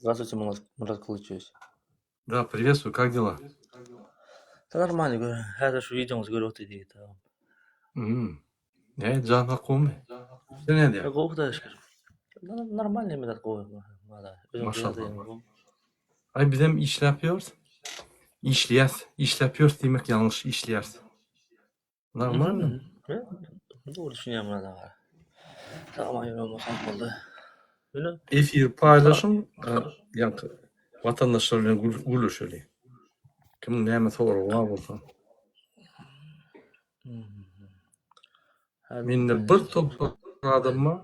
Здравствуйте, Мурат, Мурат Кылычевич. Да, приветствую, как дела? Да нормально, говорю. Häzir şu wideoňyzy görüp otyrdyk. Hmm. Ne, jan gowmy? Sen ne diýýäň? Gowy Hudaýa şükür. Normalny hemme zat gowy. Özüň Maşallah. Aý bizem işläp ýörüs. Işleýäs. Işläp ýörüs diýmek ýalňyş, işleýäris. Normalny. Dogry düşünýän Myrat aga. Sag ýören bolsaň boldy. Ýöne Efir paýlaşyň, ýaňky watandaşlar bilen gürleşeli. Kimiň näme soragy bar bolsa. Mende bir topar adam bar,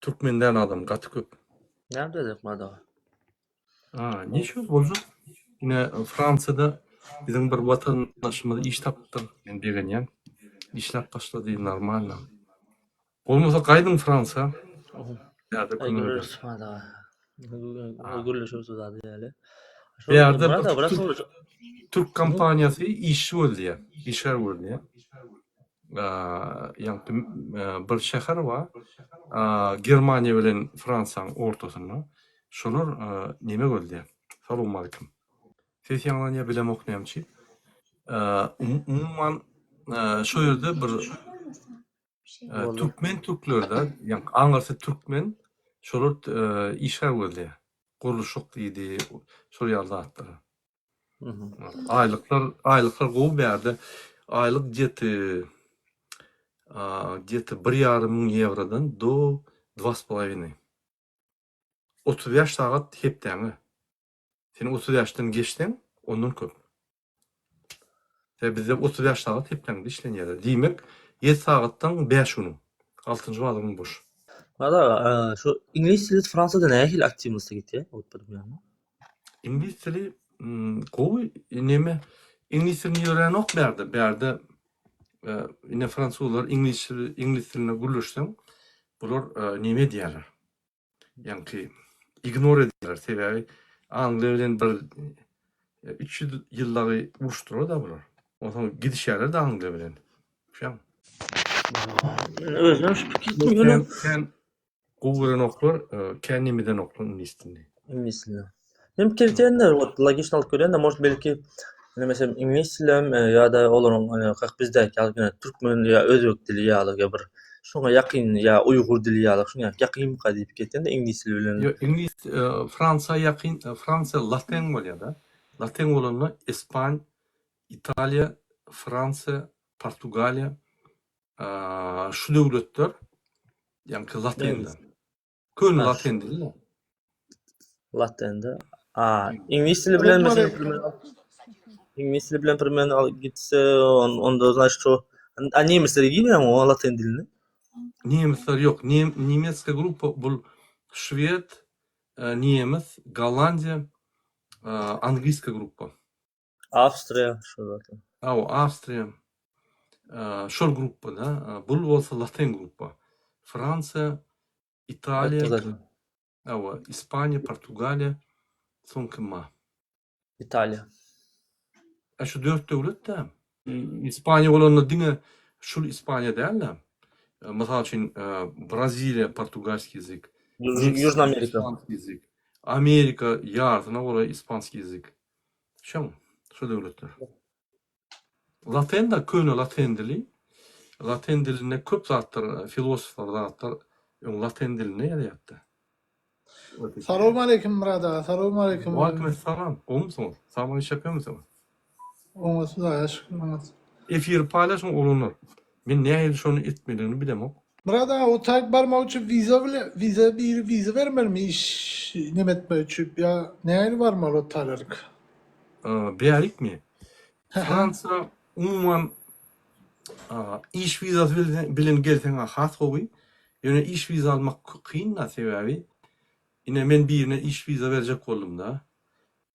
türkmen däl adam gaty köp. Näme diýjek Myrat aga? A, niçe boljak? Ine Fransiýada biziň bir watandaşymyz iş tapypdyr. Men begenýän. Işläp başlady, normalno. Bolmasa gaýdyň Fransiýa. Bärde Aý kömek eder. görüris Myrat aga. Gürleşeris o zady ýaly. Şol Bärde Myrat bir aga biraz türk, soraşa türk kompaniýasy işçi gözleýär, işgär gözleýär. Ýaňky bir şäher bar, Germaniýa bilen Fransiýanyň ortasynda. Şolar neme gözleýär. Salowmalikim. Ses ýaňlanýar bilemok näme üçin. Umuman şo ýerde bir türkmen türklerde, ýaňky aňyrsy türkmen, şolar işgär gözleýär. Gurluşyk diýdi, şol ýaly zatlara. Aýlyklar aýlyklar gowy bärde. Aýlyk gdeti gdeti bir ýarym müň ýewrodan do dva s polowinoý. 35 sagat hepdäňe. Sen 35-den geçseň, ondan köp. Sebäbi bizde 35 sagat hepdäňde işlenýär. Diýmek, 7 sagatdan 5 günüň. Altynjy bazar gün boş. Myrat aga, şu iňlis dili Fransiýada nähili aktiwnosda gitýär? Iňlis dili gowy neme iňlis dilini ýöränok bärde. Bärde ine fransuzlar iňlis iňlis dilinde gürleşseň bular neme edýärler. Ýaňky ignor edýärler. Sebäbi Angliýa bilen bir 300 ýyl dagy uruşdylar-da bular. Onsoň gidişýärler-de Angliýa bilen. Düşýäňmi? Özüm şu pikir etdim ýöne. Kän gowy görenoklar, kän neme edenoklar iňlis dilini. Iňlis dilini. Hem keltende wot logiçno alyp görýän-de, может belki ine meselem iňlis dilem ýa-da olaryň ine kak bizdäki ýaly ine türkmen ýa özbek dili ýaly ýa bir şoňa ýakyn ýa uýgur dili ýaly şuňa ýakynmyka diýip ketende iňlis dili bilen. Ýok, iňlis Fransiýa ýakyn, Fransiýa latyn bolýar-da. Latyn bolanda ispan, Italiýa, Fransiýa, Portugaliýa şu döwletler ýaňky latynda. Köne latyn dili. Latynda. A, iňlis dili bilen meselem iňlis dili bilen primerno alyp gitse, onda znaçit şo a nemisler girýärmi o latyn diline? Nemisler ýok. Nemetskiý gruppa bul şwed, nemis, gollandiýa, angliýskiý gruppa. Awstriýa şo zatlar. Hawa, Awstriýa şol gruppada, bul bolsa latyn gruppa. Fransiýa, Italiýa, hawa, Ispaniýa, Portugaliýa, soň kim bar? Italiýa. A şu dört döwlet-dä. Ispaniýa bolanda diňe şul Ispaniýa däl-de. Mysal üçin, Braziliýa portugalskiý ýazyk, Ýužnyý Amerika. Ispanskiý ýazyk, Amerika ýarsyna golaý ispanskiý ýazyk. Şoň, şo döwletler. Latyn da köne latyn dili. Latyn dilinde köp zatlar, filosoflar zatlar öň latyn dilinde ýazýardy. Salowmaleýkim Myrat aga, salowmaleýkim. Waleýkim Gowumysyňyz? Sag iş ýapýarmysyňyz? Oňat Hudaýa şükür oňat. Efiri paýlaşyň oglanlar. Men nähili şony etmelidigini bilemok. Myrat aga o taýyp barmak üçin wiza bile wiza biri wiza bermelimi iş neme etmek üçin ýa nähili barmaly o taýlaryk? Bärikmi? Fransiýa umuman iş wizasy bilen gelseň has gowy. Ýöne iş wiza almak kyn-da sebäbi ine men birine iş wiza berjek boldum-da.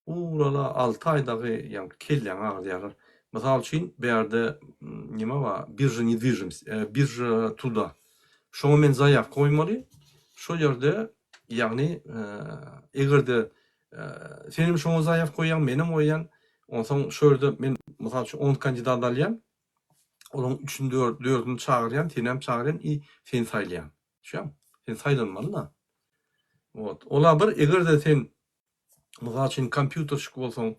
Ulala alty aý dagy ýaňky kelläňi agyrýarlar. Mysal üçin bärde neme bar birža nedwižimosti birža truda. Şoňa men zaýawka goýmaly. Şol ýerde ýagny egerde senem şoňa zaýawka goýýaň menem goýýan. Onsoň şo ýerde men mysal üçin on kandidat alýan. Olaryň üçüni dördüni çagyrýan senem çagyrýan i seni saýlaýan. Düşýäňmi? Sen saýlanmaly-da. Wot. Ola bir eger-de sen. Mysal üçin kompýuterçik bolsaň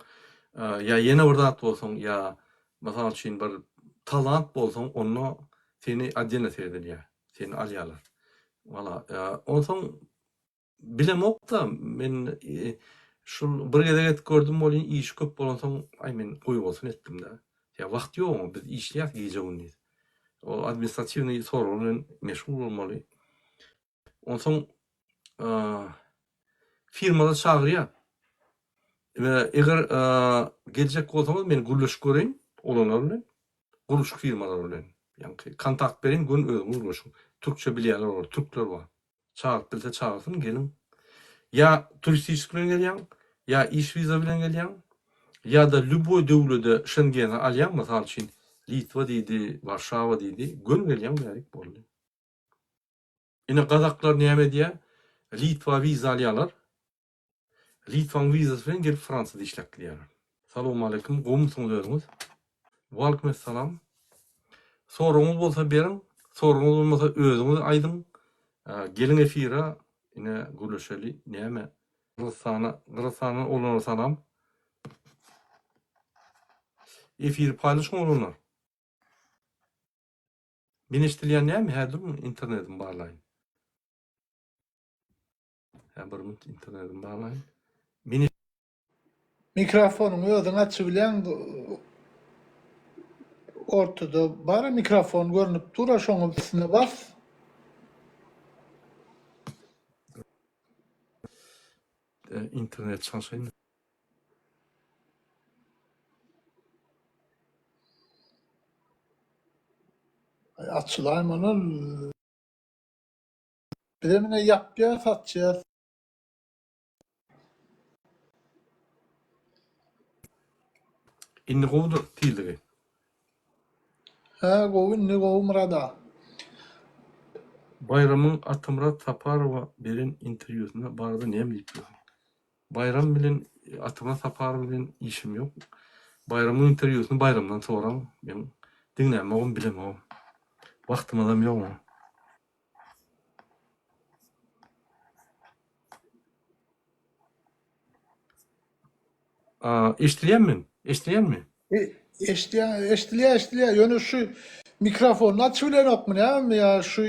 ýa ýene bir zat bolsaň ýa mysal üçin bir talant bolsaň onda seni otdelno seredilýär. Seni alýarlar. Wala onsoň bilemok-da men şul bir gezek edip gördüm welin işi köp bolansoň aý men goýbolsun etdim-de. Ýa wagt ýok oňa biz işleýäs gije-gündiz. Ol administratiwnyý sorag bilen meşgul bolmaly. Onsoň firmalar çagyrýar. Eger geljek bolsaňyz men gürleşip göreýin olanlar bilen, gurluşyk firmalary bilen. Ýaňky kontakt bereýin, göni özüňiz gürleşiň. Türkçe bilýärler olar, türkler bar. Çagyryp bilse çagyrsyn, geliň. Ýa turistiçeskiý bilen gelýäň, ýa iş wiza bilen gelýäň, ýa-da lýuboý döwlede Şengeni alýaň, mysal üçin, Litwa diýdi, Warşawa diýdi, göni gelýäň bärik boldy. Ine gazaklar näme edýär? Litwa wiza alýarlar. Litwaň wizasy bilen gelip Fransiýada işläp gidýärler. Salowmaleýkim gowumysyňyz özüňiz? Waleýkim essalam. Soragyňyz bolsa beriň, soragyňyz bolmasa özüňiz aýdyň. Geliň efire ine gürleşeli näme? Gyrgyzystana Gyrgyzystandan oglanlara salam. Efiri paýlaşyň oglanlar. Men eşdilýän näme hä duruň internetimi barlaýyn. Hä bir minut internetimi barlaýyn. Men Mikrofonyňy özüň açybilýäň ortada bara mikrofon görnüp dur-a şoňa üstüne bas. Internet çalşaýyn. Aý açylaýmaly ol. Bizem ine ýapýas açýas. Indi gowudyr tizligi. Hä gowy indi gowy Myrada. Baýramyň Atamyrat Saparowa beren interwýusynda barada näme diýip bilersiň? Baýram bilen Atamyrat Saparow bilen işim ýok. Baýramyň interwýusyny Baýramdan soraň. Men diňlämogam bilemogam. Wagtymyzam ýok oňa. Eşdilýärmi men? Eşdilýärmi? Eşdilýär, eşdilýär, eşdilýär. Ýöne şu mikrofonyny açyp bilenokmy näme ýa şu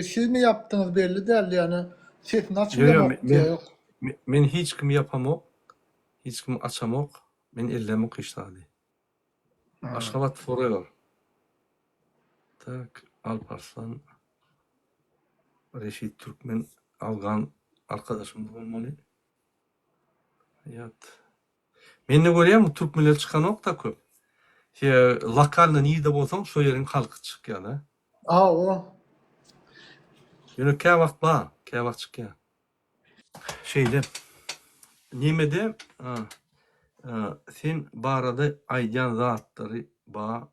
sizmi ýapdyňyz belli däl ýöne sesini açyp bilenok diýýär ýok. Men hiç kimi ýapamok, hiç kimi açamok, men ellämok hiç zady. Aşgabat forever. Tak, Alparslan Reşit Türkmen Afgan arkadaşymyz bolmaly. Haýat. Mende görýäňmi türkmenler çykanokda köp. Sebäbi lokalno nirde bolsaň şo ýeriň halky çykýada. Hawa. Ýöne käwagt bar, käwagt çykýar. Şeýle. Nemede sen barada aýdýan zatlary ba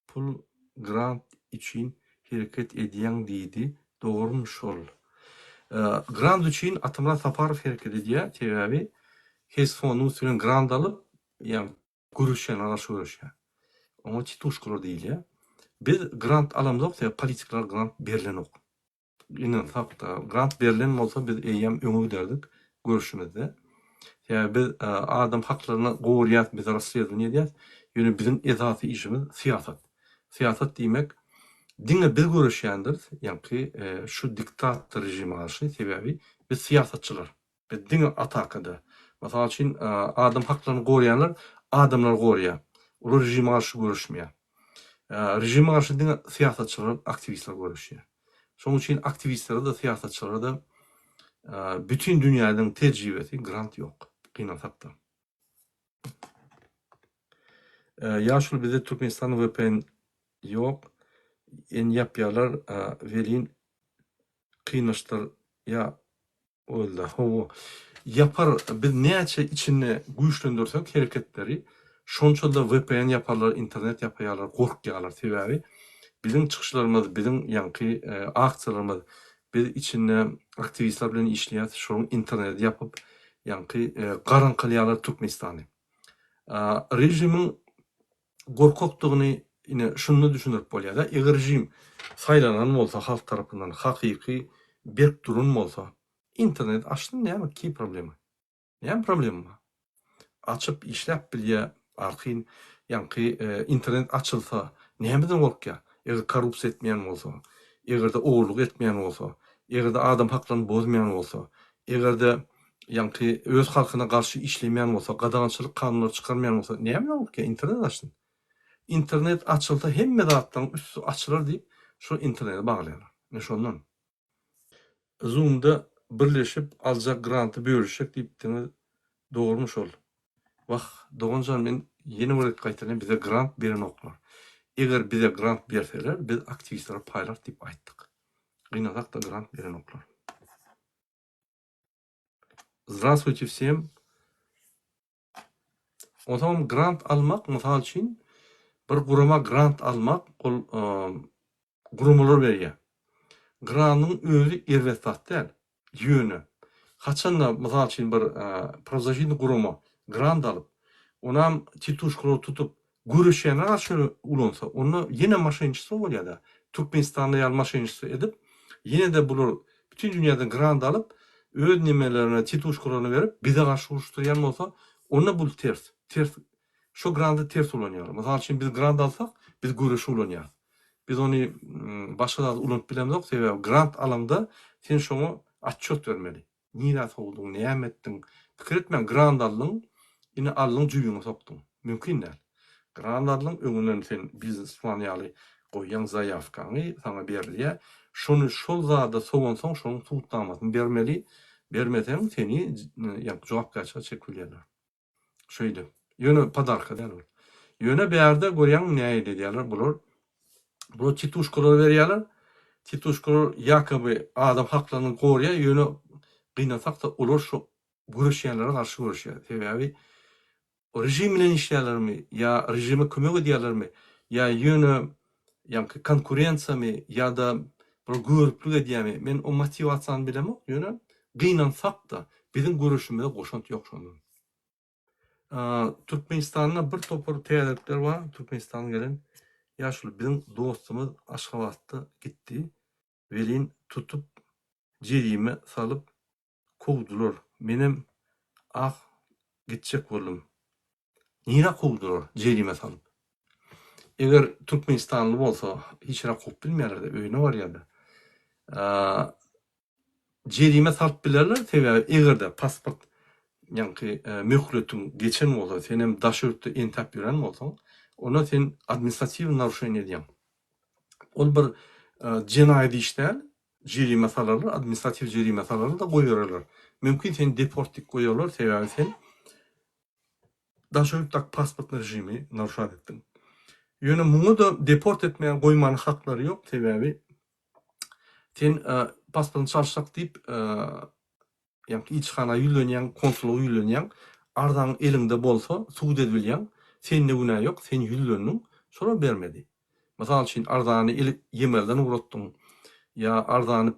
Pul grant üçin hereket edýäň diýdi dogrymy şol. Grant üçin Atamyrat Saparow hereket edýär sebäbi HES fonduň üsti bilen grant alyp ýagny göreşýän garşy göreşýär. Oňa tituşkalar diýilýär. Biz grant alamzok sebäbi politiklara grant berlenok. Ynansak-da, grant berlen bolsa biz eýýäm öňe giderdik görüşimizde. Sebäbi biz adam haklaryny gorýas, biz rasledowaniýe edýäs. Ýöne biziň esasy işimiz syýasat. Syýasat diýmek, diňe biz göreşýändiris, ýaňky şu diktator režime garşy, sebäbi biz syýasatçylar. Biz diňe atakada. Mysal üçin, adam haklaryny goraýanlar adamlary goraýar. Olar režime garşy göreşmeýär. Režime garşy diňe syýasatçylar, aktiwistler göreşýär. Şonuň üçin aktiwistlere-de, syýasatçylara-da bütin dünýäniň tejribesi grant ýok, gynansak-da. Ýaşuly bizde Türkmenistanda VPN ýok. En ýapýarlar welin kynlaşdyrýa Walla hawa. Ýapar biz näçe içinde güýçlendirsek hereketleri şonçada vpn ýaparlar internet ýapaýarlar gorkýarlar sebäbi biziň çykyşlarymyz biziň ýaňky aksiýalarymyz biz içinde aktiwistler bilen işleýäs şoň interneti ýapyp ýaňky garaňkylýarlar Türkmenistany režimiň gorkakdygyny ine şunda düşündirip bolýar-da, eger režim saýlanan bolsa halk tarapyndan hakyky berk duran bolsa, internet açsyn näme ki problema? Näme problema bar? açyp işläp bilýär arkaýyn ýaňky internet açylsa nämeden gorkýar? Eger korrupsiýa etmeýän bolsa, eger-de ogurlyk etmeýän bolsa, eger-de adam haklaryny bozmaýan bolsa, eger-de ýaňky öz halkyna garşy işlemeýän bolsa, gadagançylyk kanunlary çykarmaýan bolsa nämeden gorkýar? Internet açsyn. Internet açylsa hemme zatlaryň üsti açylar diýip şol interneti baglaýarlar. Ine şondan. Zoomda birleşip aljak granty bölüşjek diýipdiňiz dogrymy şol? Wah doganjan men ýene bir gezek gaýtalaýyn bize grant berenoklar. Eger bize grant berseler biz aktiwistlere paýlarys diýip aýtdyk. Gynansakda grant berenoklar. Zdrastwuyte wsem. Onsoňam grant almak mysal üçin bir gurama grant almak ol guramalar berýär. Grandyň özi erbet zat däl. Ýöne haçanda mysal üçin bir prawzashitnyý gurama grant alyp, onam tituşkalary tutup göreşýänler garşy ulansa, onda ýene moşenniçestvo bolýar-da. Türkmenistanda ýaly moşenniçestvo edip, ýene-de bular bütin dünýäden grant alyp, öz nemelerine, tituşkalaryna berip, bize garşy uruşdyrýan bolsa, onda bul ters. Ters, şo grandy ters ulanýarlar. Mysal üçin, biz grant alsak, biz göreşe ulanýarys. Biz ony başga zada ulanyp bilemzok, sebäbi grant alaňda sen şoňa otçýot bermeli. Nirä sowduň, näme etdiň? Pikir etmäň, grant aldyň, ine aldyň jübiňe sokduň. Mümkin däl. Grant aldyň, öňünden sen biznes plan ýaly goýýaň zaýawkaňy, saňa berilýär. Şony şol zada sowansoň şonuň subutnamasyny bermeli. Bermeseň seni ýa jogapkärçilige çekip bilýärler. Şeýle. Ýöne podarka däl ol. Ýöne bärde görýäňmi nähili edýärler bular? Bular tituşkalary berýärler. Tituşkalar ýakoby adam haklaryny gorýar, ýöne gynansak-da olar şu göreşýänlere garşy göreşýär. Sebäbi režim bilen işleýärlermi ýa režime kömek edýärlermi ýa ýöne ýaňky konkurensiýamy ýa-da bir göriplik edýärmi men o motiwasiýany bilemok ýöne gynansak-da biziň göreşimize goşant ýok şondan. Türkmenistanda bir topar täzelikler bar Türkmenistandan gelen ýaşuly biziň dostumyz Aşgabatda gitdi welin tutup jerime salyp kowdular menem ah gitjek boldum Nirä kowdular jerime salyp? Eger türkmenistanly bolsa hiç ýere kowup bilmeýärler-de öýüne barýarlar. Jerime salyp bilerler sebäbi egerde pasport ýaňky möhletiň geçen bolsa senem daş ýurtda entäp ýören bolsaň onda sen administratiw narušeniýe edýäň. Ol bir jenaýat iş däl jerime salarlar administratiw jerime salarlar-da goýbererler. Mümkin seni deport diýip goýarlar sebäbi sen Daşary ýurtdaky pasportny režimi naruşat etdiň. Ýöne muňa-da deport etmäge goýmana haklary ýok, sebäbi sen pasportyny çalyşsak diýip, ýagny ilçihana ýüzlenýäň, konsullyga ýüzlenýäň, arzaň eliňde bolsa subut edibilýäň, sende günä ýok, sen ýüzlendiň, şolar bermedi. Mysal üçin, arzany el e-mailden ugratdyň ýa arzany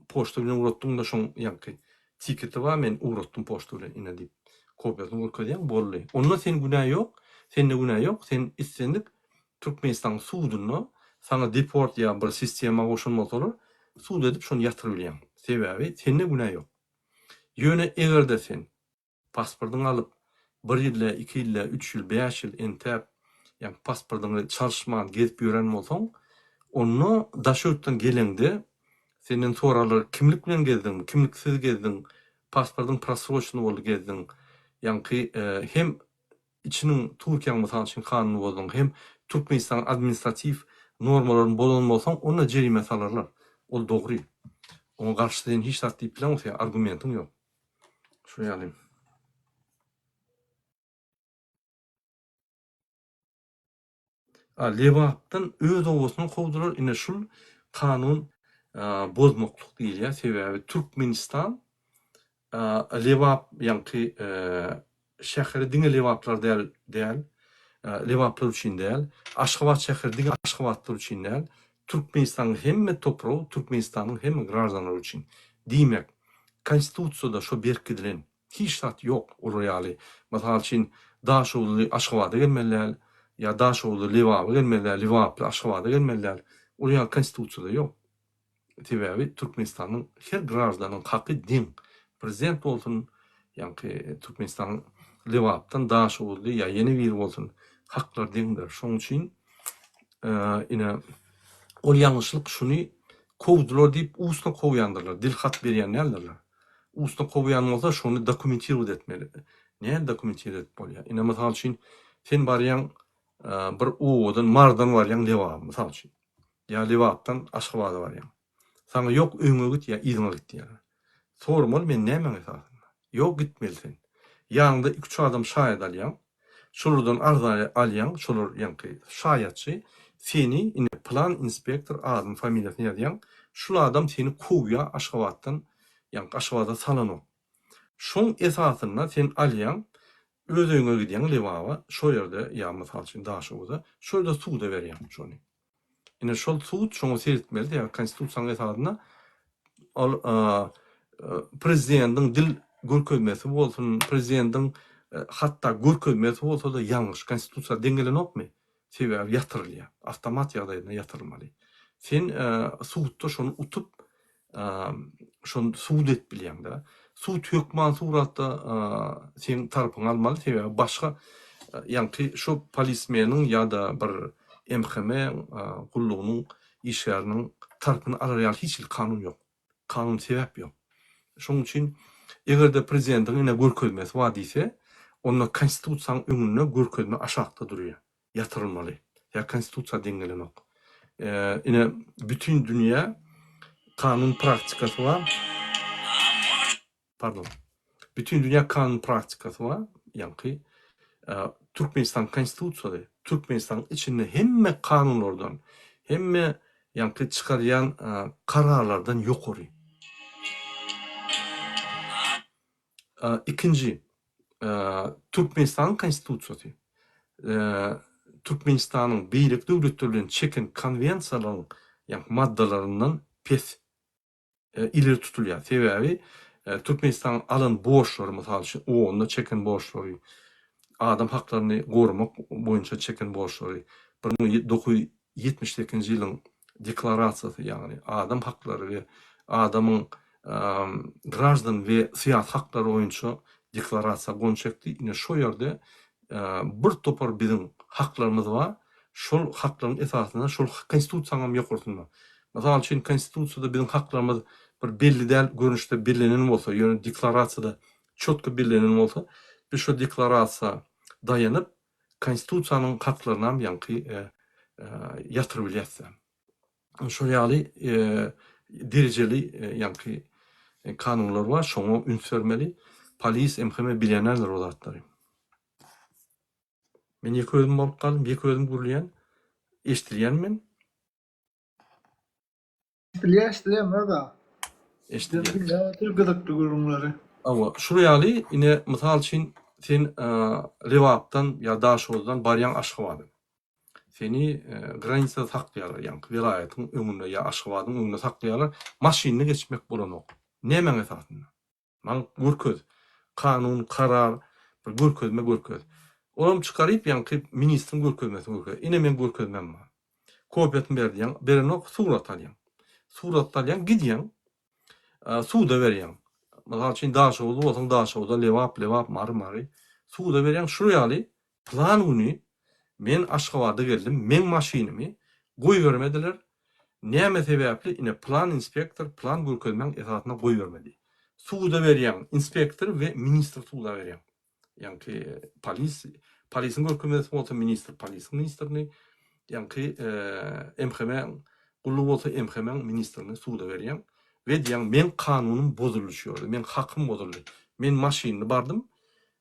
poçta bilen ugratdyň-da şoň ýaňky tiketi bar, men ugratdym poçta bilen ine diýip, kopiýasyny görkezýäň, boldy. Onda sen günä ýok, sende günä ýok, sen islendik Türkmenistanyň sudunda saňa deport ýa bir sistema goşan bolsalar, sud edip şony ýatyrybilýäň. Sebäbi sende günä ýok. Ýöne eger-de sen Pasportyňy alyp, bir ýyl-da, iki ýyl-da, üç ýyl, bäş ýyl entäp, ýagny pasportyňy çalyşman gezip ýören bolsaň, onda daşary ýurtdan geleňde senden sorarlar, kimlik bilen gezdiňmi, kimliksiz gezdiň, pasportyň prosroçnyý boldy gezdiň, ýaňky hem içiniň Türkiýäň mysal üçin kanunyny bozduň, hem Türkmenistanyň administratiw normalaryny bozan bolsaň, onda jerime salarlar. Ol dogry. Oňa garşy sen hiç zat diýip bileňok, seň argumentiň ýok. Şu ýaly. A Lebapdan öz obasyndan kowdular. Ine şul kanun bozmaklyk diýilýär. Sebäbi Türkmenistan Lebap ýaňky şäheri diňe lebaplar däl däl, lebaplar üçin däl. Aşgabat şäheri diňe aşgabatlylar üçin däl. Türkmenistanyň hemme topragy Türkmenistanyň hemme graždanlary üçin. Diýmek, Konstitusiýada şo berkidilen. Hiç zat ýok olar ýaly. Mysal üçin, Daşoguzly Aşgabada gelmeli däl, ýa Daşoguzly Lebaba gelmeli däl, Lebaply Aşgabada gelmeli däl. Ol ýaly Konstitusiýada ýok. Sebäbi Türkmenistanyň her graždanyň haky deň. Prezident bolsun, ýaňky Türkmenistanyň. Lebapdan Daşoguzly ýa ýene biri bolsun haklar deňdir. Şoň üçin ine ol ýalňyşlyk şuny kowdular diýip ustno kowýandyrlar, dil hat berýän däldirler. Ustno kowýan bolsa şony dokumentirowat etmeli. Nädip dokumentirowat edip bolýar? Ine mysal üçin sen barýaň bir obadan Marydan barýaň Lebaba mysal üçin. Ýa Lebapdan Aşgabada barýaň. Saňa ýok öňe git ýa yzyňa git diýýärler. Sormaly men nämäň esasynda? Ýok gitmeli sen. Ýanyňda iki-üç adam şaýat alýaň. Şolardan arza alýaň, şolar ýaňky şaýatçy seni ine pylan inspektor adyny familiýasyny ýazýaň. Şul adam seni kowýa Aşgabatdan ýaňky Aşgabada salanok. Şoň esasynda sen alýaň öz öýüňe gidýäň Lebaba şo ýerde ýa mysal üçin Daşoguza şo ýerde suda berýäň şony. Ine şol sud şoňa seretmeli sebäbi konstitusiýanyň esasynda ol prezidentiň dil görkezmesi bolsun, prezidentiň hatda görkezmesi bolsa-da ýalňyş konstitusiýa deň gelenokmy? Sebäbi ýatyrylýar. Awtomat ýagdaýynda ýatyrylmaly. Sen sudda şony utup şony sud edip bilýäňdä. Sud hökman suratda seň tarapyňy almaly, sebäbi başga ýaňky şo polismeniň ýa-da bir MHM gullugynyň işgäriniň tarapyny alar ýaly hiç hili kanun ýok. Kanun sebäp ýok. Şonuň üçin eger-de prezidentiň ine görkezmesi bar diýse, onda konstitusiýanyň öňünde görkezme aşakda durýar. ýatyrylmaly. Ýa konstitusiýa deň gelenok. Ine bütin dünýä kanun praktikasy bar. Pardon. Bütin dünýä kanun praktikasy bar. Ýaňky Türkmenistan konstitusiýasy Türkmenistanyň içinde hemme kanunlardan, hemme ýaňky çykarýan kararlardan ýokary. Ikinji, Türkmenistanyň Konstitusiýasy Türkmenistanyň beýleki döwletler bilen çeken konwensiýalaryň ýagny maddalaryndan pes ileri tutulýar. Sebäbi Türkmenistanyň alan borçlary, mysal üçin, OON-da çeken borçlary, adam haklaryny goramak boýunça çeken borçlary, 1978-nji ýylyň Deklarasiýasy, ýagny adam haklary we adamyň graždan we syýasy haklary boýunça Deklarasiýa gol çekdi. Ine şo ýerde bir topar biziň haklarymyz bar. Şol haklaryň esasynda şol Konstitusiýanyň hem ýokarsynda. Mysal üçin, Konstitusiýada biziň haklarymyz bir belli däl görnüşde bellenen bolsa, ýöne Deklarasiýada çotko bellenen bolsa, biz şo Deklarasiýa daýanyp, Konstitusiýanyň haklarynam ýaňky ýatyryp bilýäs-dä. Şol ýaly derejeli ýaňky kanunlar bar, şoňa üns bermeli. Polis, MHM bilýänlerdir o zatlary. Men ýeke özüm bolup galdym, ýeke özüm gürleýän. Eşidilýänmi men? Eşidilýär, eşidilýär Myrat aga. Eşidilýär. Diňläp otyr gyzykly gürrüňleri. Hawa, şul ýaly ine mysal üçin sen Lebapdan ýa Daşoguzdan barýaň Aşgabada. Seni granisada saklaýarlar, ýaňky welaýatyň öňünde ýa Aşgabadyň öňünde saklaýarlar, maşynda geçmek bolanok. Nämäň esasynda? Maňa görkez. Kanun, karar, bir görkezme görkez. Olam çykaryp ýaňky ministriň görkezmesini görkez. Ine meň görkezmäm bar. Kopiýasyny ber diýýäň, berenok, surat alýaň. Surat alýaň, gidýäň, suda berýäň. Mysal üçin Daşoguzly bolsaň Daşoguza, Lebap, Lebap, Mary, Mary. Suda berýäň, şul ýaly Pylan güni men Aşgabada geldim, meň maşynymy goýbermediler. Näme sebäpli, ine pylan inspektor pylan görkezmäň esasynda goýbermedi. Suda berýäň, inspektor we ministr suda berýäň. Ýaňky polis, polisiň görkezmesi bolsa ministr, polisiň ministrini, ýaňky MHM gullugy bolsa MHM-iň ministrini suda berýäň we diýýäň meň kanunym bozuldy şu ýerde, meň hakym bozuldy. Men maşynly bardym,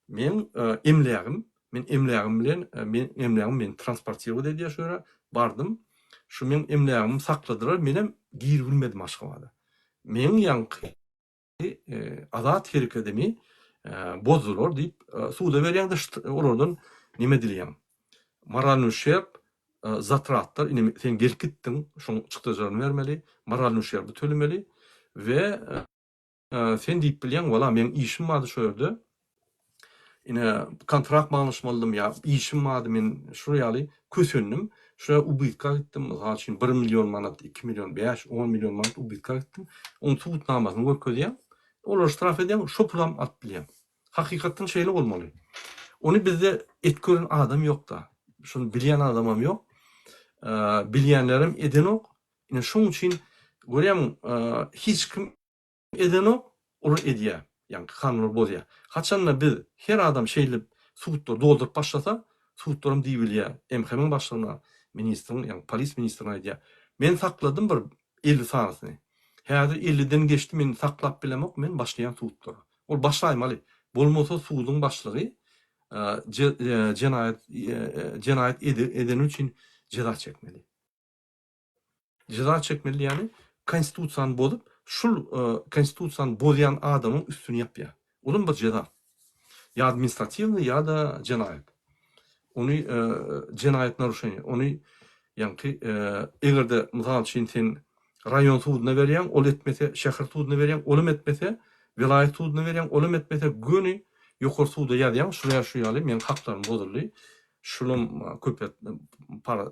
Meň emlägim, men emlägim bilen, men emlägim meni transportirowat edýär şu ýere, bardym. Şu meň emlägimi sakladylar, menem giribilmedim Aşgabada. Meň ýaňky azat herekedimi bozdular diýip, suda berýäň-de olardan neme dileýäň. Moralnyý uşerb, zatratlar, ine sen gelip gitdiň, şoň çykdajylaryny bermeli, moralnyý uşerbi tölemeli we Sen diýip bilýäň, wala meň işim bardy şo ýerde. Ine, kontrakt baglaşmalydym ýa işim bardy, men şular ýaly kösendim. Şular ubytka gitdim. Mysal üçin, bir million manat, iki million, bäş, on million manat ubytka gitdim. Oň subutnamasyny görkezýäň. Olary ştraf edýäň, şo pulam alyp bilýäň. Hakykatdan şeýle bolmaly. Ony bizde et gören adam ýok-da. Şony bilýän adamam ýok. Bilýänlerem edenok. Ine şoň üçin görýämiň, hiç kim edenok, olar edýär. Ýagny kanunlary bozýar. Haçanda biz her adam şeýdip sudlary dolduryp başlasa, sudlaram diýibilýär. MHM-iň başlygyna, ministriň, ýagny polis ministrine aýdýar. Men sakladym bir 50 sanysyny. Häzir 50-den geçdi, men saklap bilemok, men başlaýan sudlara. Ol başlaýmaly. Bolmasa suduň başlygy jenaýat jenaýat edeni üçin jeza çekmeli. Jeza çekmeli diýýäni konstitusiýany bozup, şul konstitusiýany bozýan adamyň üstüni ýapýar. Olam bir jeza. Ýa administratiwnyý ýa-da jenaýat. Ony jenaýat narušeniýe. Ony ýaňky eger-de mysal üçin sen raýon suduna berýäň, ol etmese şäher suduna berýäň, olam etmese welaýat suduna berýäň, olam etmese göni ýokary suda ýazýaň, şul ýa şu ýaly meň haklarym bozuldy. Şulam Köpet para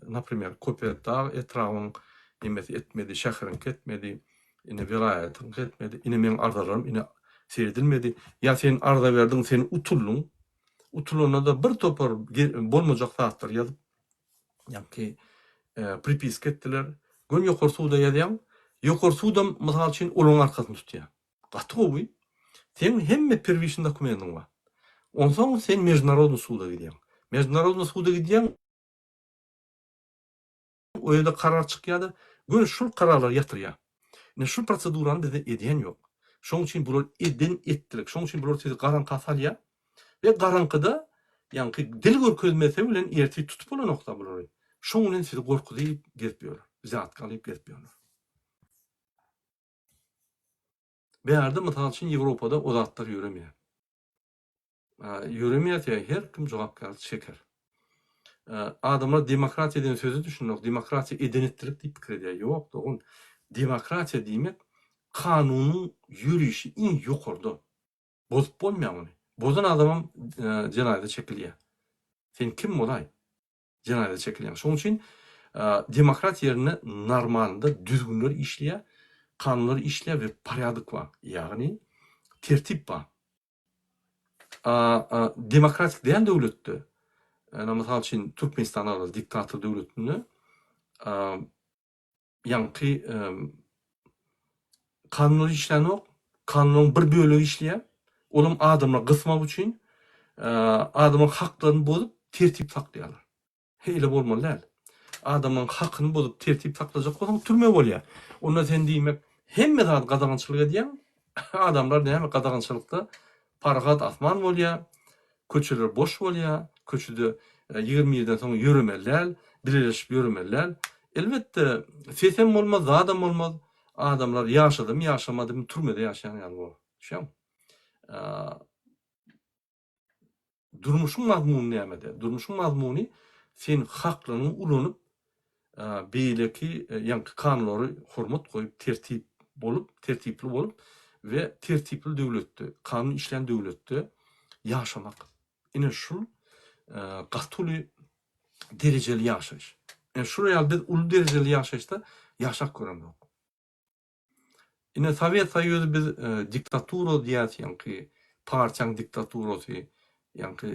naprimer Köpetdag etrabyň nemesi etmedi, şäheriňki etmedi, ine welaýatyňky etmedi, ine meň arzalarym ine seredilmedi. Ýa sen arza berdiň, sen utuldyň. Utulanda-da bir topar bolmajak zatlary ýazyp, ýaňky pripiska etdiler. Göni ýokary suda ýazýaň. Ýokary sudam mysal üçin olaryň arkasyny tutýar. Gaty gowy. Seň hemme perwiçny dokumendiň bar. Onsoň sen mežnarodny suda gidýäň. Mežnarodny suda gidýäň, o ýerde karar çykýar-da, göni şul kararlary ýatyrýar. Ine şul prosedurany bizde edýän ýok. Şoň üçin bular eden etdilik. Şoň üçin bular sizi garaňka salýar we garaňkyda ýaňky dil görkezmese bilen ertir tutup bolanokda bulary. Şoň bilen sizi gorkuzyp gezip ýörler. Wzýatka alyp gezip ýörler. Bärde mysal üçin Ýewropada o zatlar ýöremeýär. Ýöremeýär sebäbi her kim jogapkärlik çeker. Adamlar demokratiýa diýen söze düşünenok, demokratiýa eden-etdilik diýip pikir edýär. Ýok dogan, demokratiýa diýmek kanunyň ýörişi iň ýokarda. Bozup bolmaýar ony. Bozan adamam jenaýata çekilýär. Sen kim bolaý? Jenaýata çekilýär. Şonuň üçin demokratiýa ýerinde normalynda düzgünler işleýär, kanunlar işleýär we porýadok bar. Ýagny tertip bar. A demokratik däl döwletde, ýa mysal üçin Türkmenistan alaly diktator döwletinde ýaňky kanunlar işlänok, kanunyň bir bölegi işleýär. Olam adamlary gysmak üçin adamlaryň haklaryny bozup tertip saklaýarlar. Eýle bolmaly däl. Adamlaryň hakyny bozup tertip saklajak bolsaň türme bolýar. Onda sen diýmek hemme zady gadagançylyk edýäň. Adamlar näme gadagançylykda parahat asman bolýar. Köçeler boş bolýar, köçede 20 birden soň ýöremeli däl, bileleşip ýöremeli däl. Elbetde, sesem bolmaz, zadam bolmaz. Adamlar ýaşadymy, ýaşamadymy türmede ýaşaýan ýaly bolar. Düşýäňmi? Durmuşyň mazmuny nämede? Durmuşyň mazmuny sen haklaryňy ulanyp, beýleki ýaňky kanunlary hormat goýup, tertip bolup, tertipli bolup we tertipli döwletde, kanun işleýän döwletde ýaşamak. Ine şul gaty uly derejeli ýaşaýyş. Ine şul ýaly biz uly derejeli ýaşaýyşda ýaşap göremzok. Ine Sowet Soýuzy biz diktatura diýýäs ýaňky partiýaň diktaturasy ýaňky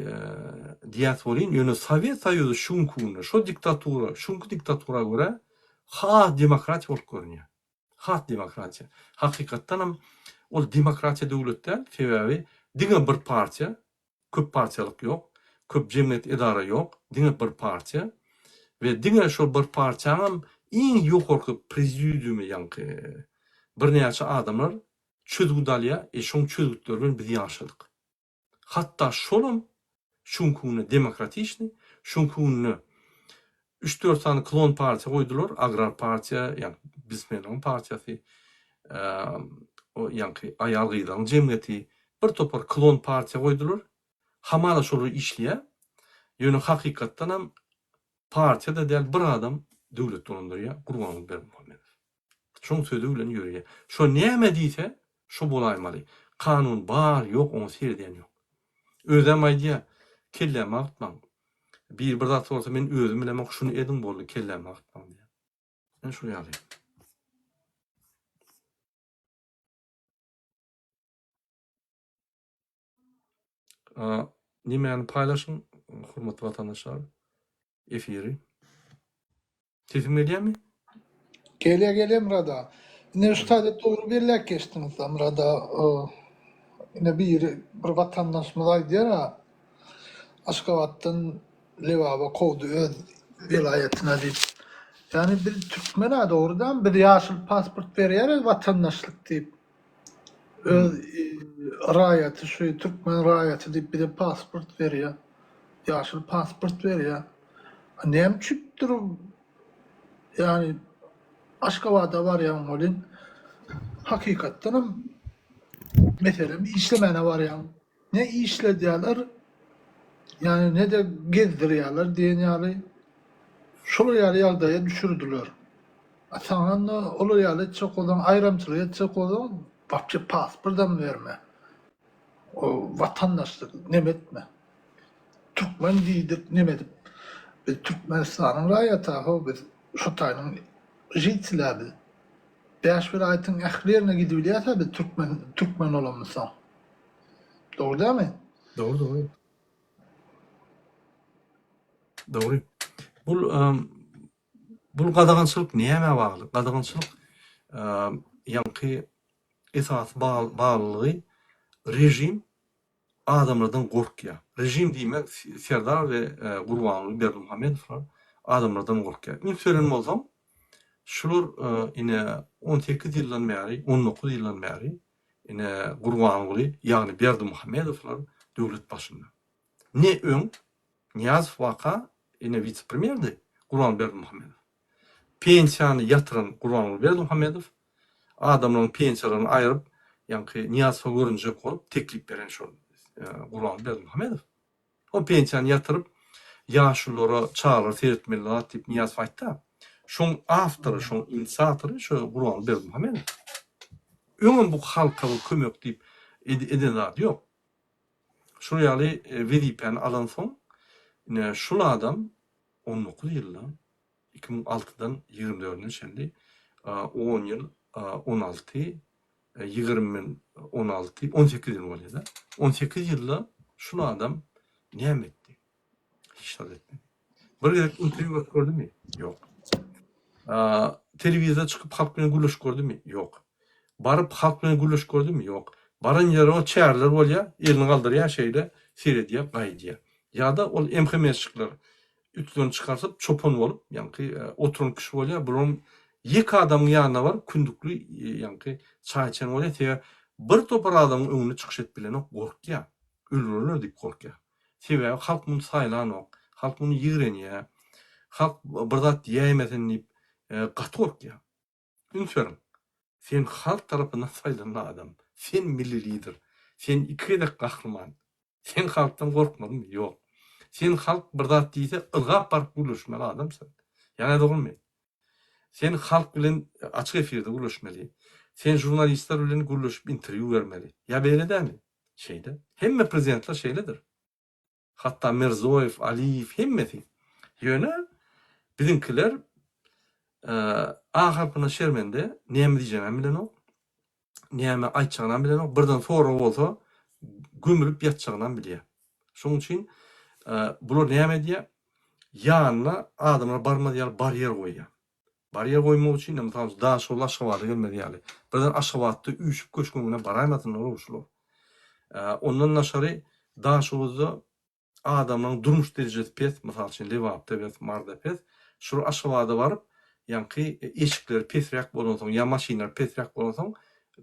diýýäs welin ýöne Sowet Soýuzy şu günki günde şo diktatura şu günki diktatura görä has demokratiýa bolup görünýär. Has demokratiýa. Hakykatdanam ol demokratiýa döwlet däl sebäbi diňe bir partiýa Köp partiýalyk ýok, köp jemgyýet edara ýok, diňe bir partiýa we diňe şol bir partiýaňam iň ýokarky prezidiumy ýaňky birnäçe adamlar çözgüt alýar, e şoň çözgütleri bilen biz ýaşadyk. Hatda şolam şu günki günde demokratiçnyý, şu günki günde Üç-dört sany klon partiýa goýdular, agrar partiýa, ýagny biznesmenleriň partiýasy, o ýaňky aýal-gyzlaryň jemgyýeti, bir topar klon partiýa goýdular. Hamala şolar işleýär. Ýöne hakykatdanam partiýa-da däl, bir adam döwlet dolandyrýar, Gurbanguly Berdimuhamedow. Şoň sözi bilen ýöreýär. Şo näme diýse, şo bolaýmaly. Kanun bar, ýok, oňa seredýän ýok. Özem aýdýar, kellämi agyrtmaň. Biri bir zat sorasa men özüm bilemok, şuny ediň boldy, kellämi agyrtmaň diýýär. Ine şul ýaly. Nimäni paýlaşyň hormatly watandaşlar efiri. Sesim gelýärmi? Gelýär gelýär Myrat aga. Ine şu taýda dogry belläp geçdiňiz Myrat aga. Ine biri bir watandaşymyz aýdýar-a Aşgabatdan Lebaba kowdy öz welaýatyna diýip. Ýagny biz türkmen-ä dogrudanam biz ýaşyl pasport berýäris watandaşlyk diýip. Öz raýaty şu türkmen raýaty diýip bize pasport berýär. Ýaşyl pasport berýär. A näme üçindir ýagny Aşgabada barýaň welin hakykatdanam meselem işlemäne barýaň. Ne işledýärler ýagny ne-de gezdirýärler diýen ýaly şolar ýaly ýagdaýa düşürdiler. A saňa onda olar ýaly etjek bolsaň aýramçylyk etjek bolsaň wapşe pasportam berme. O watandaşlyk neme etme. Türkmen diýdirip neme edip. Biz Türkmenistanyň raýaty how biz şo taýynyň žitelä biz. Bäş welaýatyň ähli ýerine gidibilýäs-ä biz türkmen türkmen bolamyzsoň. Dogry dälmi? Dogry dogry. Dogry. Bul bul gadagançylyk nämä bagly? Gadagançylyk ýaňky esasy baglylygy režim adamlardan gorkýar. Režim diýmek Serdar we Gurbanguly Berdimuhamedowlar adamlardan gorkýar. Üns beren bolsaň, şular ine 18 ýyldan bäri, 19 ýyldan bäri Ine, Gurbanguly, ýagny Berdimuhamedowlar döwlet başynda. Ne öň Nyýazow waka ine wise-premýerdi Gurbanguly Berdimuhamedow. Pensiýany ýatyran Gurbanguly Berdimuhamedow adamlaryň pensiýalaryny aýryp, ýaňky Nyýazowa görünjek bolup teklip beren şol Gurbanguly Berdimuhamedow. O pensiýany ýatyryp, ýaşululara, çagalara seretmeli zat diýip Nyýazow aýtdy-a. Şoň awtory, şoň inisiatory şo Gurbanguly Berdimuhamedow. Öňem bu halka bir kömek diýip eden zady ýok. Şol ýaly wezipäni alansoň, ine şul adam 19 ýylda, 2006-dan 24-ne çenli on ýyl, 16 20, 16, 18 ýyl bolýar-da. 18 ýylda şul adam näme etdi? Hiç zat etmedi. Bir gezek interwýu berip gördümi? Ýok. Telewizora çykyp halk bilen gürleşip gördümi? Ýok. Baryp halk bilen gürleşip gördümi? Ýok. Baran ýeri o çäreler bolýar, elini galdyrýar şeýle, seredýär, gaýdýar. Ýa-da ol MHM-şikler üstlerini çykarsyp çopan bolup, ýaňky oturan kişi bolýar. Bularyň ýeke adamyň ýanyna baryp kündükli ýaňky çaý içen bolýar. Sebäbi bir topar adamyň öňünde çykyş edip bilenok, gorkýar. Öldürerler diýip gorkýar. Sebäbi halk muny saýlanok. Halk muny ýigrenýär. Halk bir zat diýäýmesin diýip gaty gorkýar. Üns beriň. Sen halk tarapyndan saýlanan adam. Sen milli lider. Sen iki gezek gahryman. Sen halkdan gorkmadyňmy? Ýok. Sen halk bir zat diýse ylgap baryp gürleşmeli adam sen. Ýa dogrumy? Sen halk bilen açyk efirde gürleşmeli. Sen žurnalistler bilen gürleşip interwýu bermeli. Ýa beýle dälmi? Şeýle. Hemme prezidentler şeýledir. Hatda Mirzoýew, Aliýew hemmesi. Ýöne biziňkiler A harpyna şermende, näme diýjeginem bilenok, näme aýtjagynam bilenok, birden sorag bolsa gömülip ýatjagynam bilýär. Şonuň üçin bular näme edýär? Ýanyna adamlar barmaz ýaly barýer goýýar. Barýer goýmak üçin, mysal üçin, Daşoguz Aşgabada gelmez ýaly. Birden Aşgabatda üýşüp köşgüň öňüne baraýmasynlar şular. Ondan daşary Daşoguzda adamlaryň durmuş derejesi pes, mysal üçin, Lebapda pes, Maryda pes. Şular Aşgabada baryp, ýaňky eşikleri pesräk bolansoň ýa maşynlary pesräk bolansoň,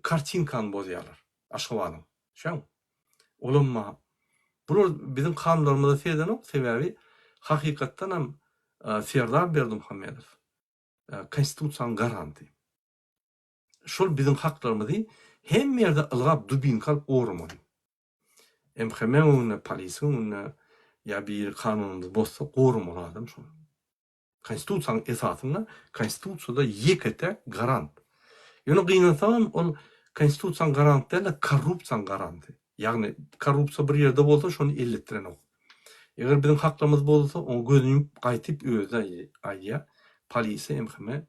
kartinkany bozýarlar Aşgabadyň. Düşýäňmi? Olam bar. Bular biziň kanunlarymyza seredenok, sebäbi hakykatdanam Serdar Berdimuhamedow Konstitusiýanyň garanty. Şol biziň haklarymyzy hemme ýerde ylgap dubinka alyp goramaly. MHM öňünde, polisiýa öňünde ýa biri kanunymyzy bozsa goramaly adam şol. Konstitusiýanyň esasynda konstitusiýada ýeke-täk garant. Ýöne gynansagam ol konstitusiýanyň garanty däl-de korrupsiýanyň garanty. Ýagny korrupsiýa bir ýerde bolsa şony elletdirenok. Eger biziň haklarymyz bozulsa oňa gözüni ýumup gaýtyp özi aýdýar. Polisiýa, MHM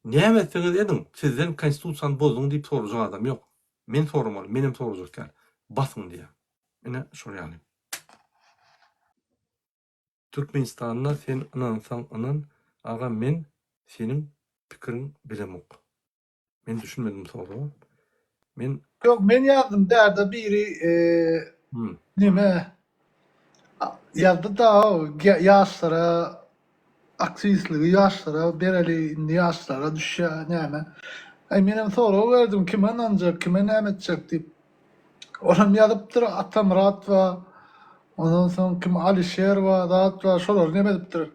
näme etseňiz ediň sizden konstitusiýany bozduň diýip sorajak adam ýok. Men soramaly, menem sorajak däl. Basyň diýýär. Ine şol ýaly. Türkmenistanda sen ynansaň ynan aga men seniň pikiriň bilemok. Men düşünmedim soraga. Men Ýok men ýazdym bärde biri neme ýazdy da ýaşlara aktiwistligi ýaşlara bereli indi ýaşlara düşýä näme. Aý menem sorag berdim kime ynanjak kime näme etjek diýip. Olam ýazypdyr Atamyrat bar ondan soň kim Alişer bar zat bar şolar neme edipdir.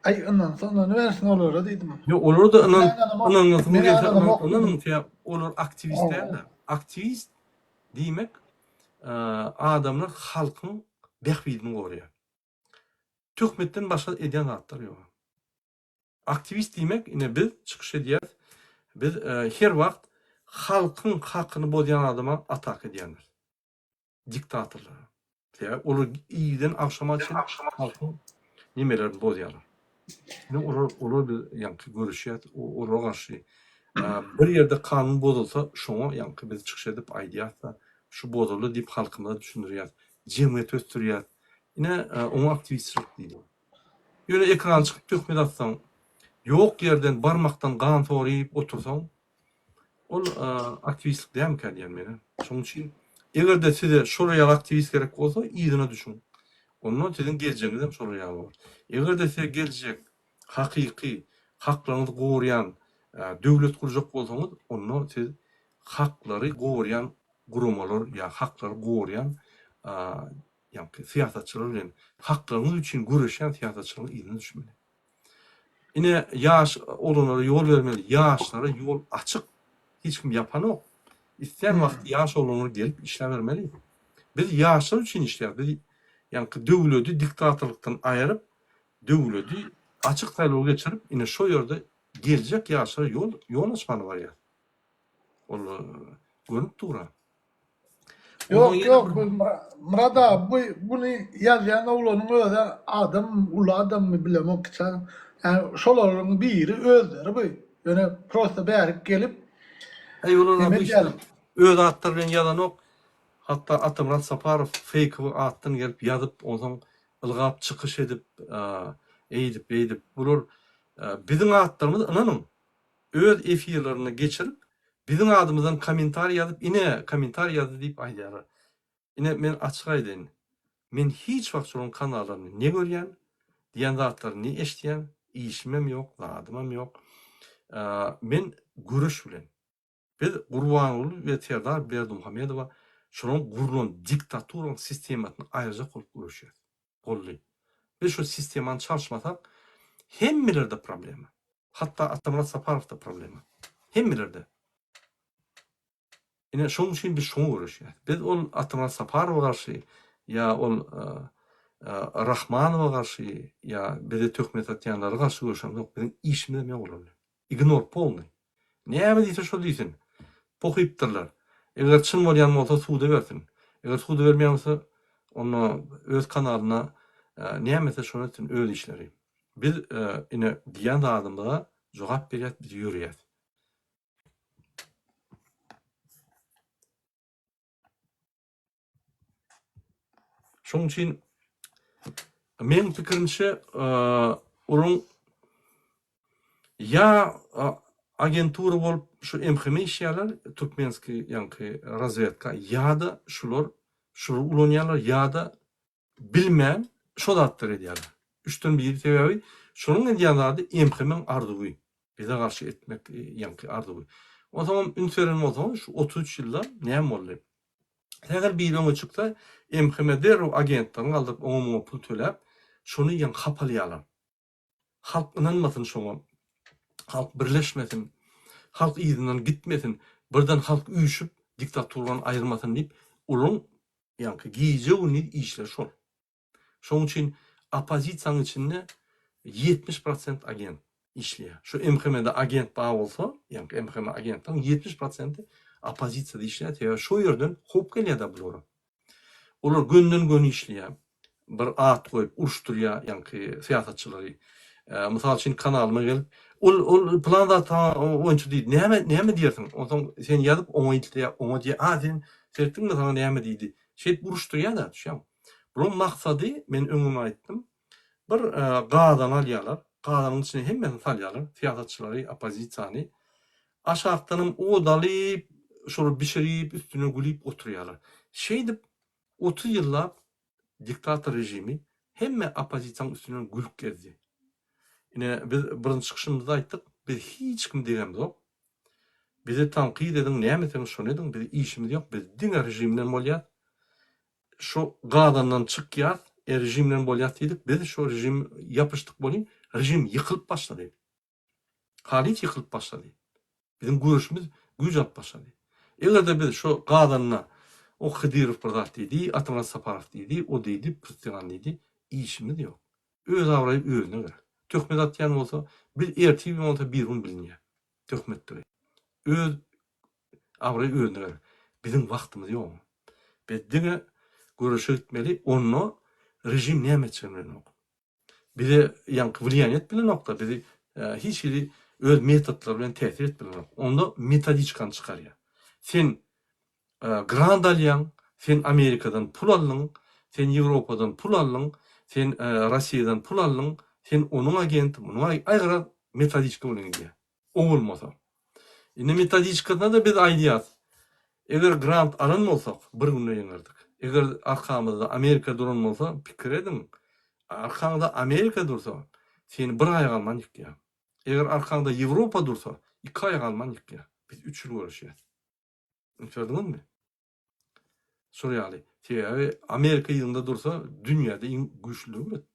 Aý ynansa ynanybersin olara diýdim. Ýok olara-da ynan ynanasyňyz gelse ynanyň sebäp olar aktiwist däldir. Aktiwist diýmek adamlar halkyň bähbidini goraýar. Töhmetden başga edýän zatlary ýok. Aktiwist diýmek ine biz çykyş edýäris. Biz her wagt halkyň hakyny bozýan adama ataka edýändiris. Diktatorlara. Sebäbi olar irden agşama çenli halkyň nemelerini bozýarlar. Ine olar olar biz ýaňky görüşýäs, olara garşy bir ýerde kanun bozulsa, şoňa ýaňky biz çykyş edip aýdýas-da, şu bozuldy diýip halkymyza düşündirýäs, jemgyýeti ösdürýäs. Ine oňa aktiwistçilik diýilýär. Ýöne ekrana çykyp töhmet atsaň, ýok ýerden barmakdan gan soryp otursaň, Ol aktiwistlik dälmikä diýýän men-ä. Şonuň üçin eger-de size şolar ýaly aktiwist gerek bolsa, yzyna düşüň. Onda siziň geljegiňiz hem şolar ýaly bolar. Eger-de size geljek hakyky haklaryňyzy goraýan döwlet gurjak bolsaňyz, onda siz haklary goraýan guramalar ýa haklary goraýan ýaňky syýasatçylar bilen haklaryňyz üçin göreşýän syýasatçylaryň yzyna düşmeli. Ine ýaş oglanlara ýol bermeli ýaşlara ýol açyk hiç kim ýapanok islän wagty ýaş oglanlar gelip işläbermeli biz ýaşlar üçin işleýäris biz ýaňky döwledi diktatorlykdan aýyryp döwledi açyk saýlaw geçirip ine şo ýerde geljek ýaşlara ýol ýol açmana barýas ol görnüp dura. Ýok ýok bu Myrat aga bu buny ýazýan oglanyň özi adam uly adammy bilemok kiçi adam ýani şolaryň biri özleri bu ýöne prosta bärik gelip Eý olar bu işler öz atlary bilen ýazanok hatda Atamyrat Saparow feýkowy atdan gelip ýazyp onsoň ylgap çykyş edip eýdip beýdip bular biziň atlarymyz ynanyň öz efirlerinde geçirip biziň adymyzdan kommentariý ýazyp ine kommentariý ýazdy diýip aýdýarlar. Ine men açyk aýdaýyn men hiç wagt şolaryň kanallaryny ne görýän diýen zatlaryny ne eşidýän işimem ýok zadymam ýok men göreş bilen biz Gurbanguly we Serdar Berdimuhamedowa şolaryň gurlan diktaturaň sistemasyny aýyrjak bolup göreşýäs. Boldy. Biz şu sistemany çalyşmasak hemmelerde problema. Hatda Atamyrat Saparowda problema. Hemmelerde. Ine şonuň üçin biz şoňa göreşýäs. Biz ol Atamyrat Saparowa garşy ýa ol Rahmanowa garşy ýa bize töhmet atýanlara garşy göreşemzok. Biziň işimizem ýok olar bilen. Ignor polnyý. Näme diýse şo diýsin. Pohypdyrlar. Eger çyn bolýan bolsa suda bersin. Eger suda bermeýän bolsa onda öz kanalyna näme etse şony etsin öz işleri. Biz ine diýýän zadymyza jogap berýäs biz ýörýäs. Şonuň üçin meň pikirimçe olaryň ýa agentura bolup şu MHM işýärler, türkmenskiý ýaňky razwedka ýa-da şular şulary ulanýarlar ýa-da bilmän şo zatlary edýärler. Üçden biri sebäbi şonuň edýän zady MHM-iň arzuwy. Bize garşy etmek ýaňky arzuwy. Onsoňam üns beren bolsaňyz şu 33 ýylda näme boldy? Sähel biri öňe çyksa MHM derrew agentlerini galdyryp oňa muňa pul töläp şony ýaňky hapalaýarlar. Halk ynanmasyn şoňa. Halk birleşmesin. Halk yzyndan gitmesin. Birden halk üýşüp diktaturany aýyrmasyn diýip, olaryň ýaňky gije-gündiz işleri şol. Şonuň üçin oppozisiýanyň içinde 70 prosent agent işleýär. Şu MHM-de agent bar bolsa, ýaňky MHM agentiniň 70 prosenti oppozisiýada işleýär. Sebäbi şo ýerden howp gelýär-de bulara. Olar gönden-göni işleýär. Bir at goýup uruşdyrýar ýaňky syýasatçylary. Mysal üçin kanalyma gelip, ol ol pylan zat saňa oýunçy diýdi. Näme näme diýersiň? Onsoň sen ýazyp oňa iltýär, oňa diýýär, a sen seretdiňmi saňa näme diýdi. Şeýdip uruşdyrýar-da, düşýäňmi? Bularyň maksady men öňem aýtdym. Bir gazany alýarlar. Gazanyň içine hemmesini salýarlar, syýasatçylary, oppozisiýany. Aşakdanam ot alyp, şolary bişirip, üstüne gülüp oturýarlar. Şeýdip, 30 ýyllap diktator režimi hemme oppozisiýanyň üstünden gülüp gezdi. Ine, biz birinji çykyşymyzda aýtdyk, biz hiç kimi degemzok. Bizi tankyt ediň, näme etseňiz şony ediň, biz işimiz ýok, biz diňe režim bilen bolýas. Şu gazandan çykýas, e režim bilen bolýas diýdik, biz şu režim ýapyşdyk welin, režim ýykylyp başlady. Halys ýykylyp başlady. Biziň göreşimiz güýç alyp başlady. Eger-de biz şu gazanda o Hydyrow bir zat diýdi, Atamyrat Saparow diýdi, o diýdi, Pürstigan diýdi, işimiz ýok. Öz abraýy özüne gerek. Töhmet atýan bolsa, biz ertir bolmasa birigün bilinýär töhmetdigi. Öz abraýy özüne gerek. Biziň wagtymyz ýok oňa. Biz diňe göreşe gitmeli, onda režim näme etjegini bilenok. Bize ýaňky wliýaniýe edip bilenok-da, bizi hiç hili öz metodlary bilen täsir edip bilenok. Onda metodiçkany çykarýar. Sen grant alýaň, sen Amerikadan pul aldyň, sen Ýewropadan pul aldyň, sen Rossiýadan pul aldyň, sen onuň agenti, munuň aý garaz metodiçka bilen gidýär. O bolmasa. Indi metodiçkasyna-da biz aýdýas. Eger grant alan bolsak, bir günde ýeňerdik. Eger arkamyzda Amerika duran bolsa, pikir ediň, arkaňda Amerika dursa, seni bir aý galman ýykýar. Eger arkaňda Ýewropa dursa, iki aý galman ýykýar. Biz üç ýyl göreşýäs. Üns berdiňizmi? Şol ýaly. Sebäbi Amerika yzyňda dursa, dünýäde iň güýçli döwlet.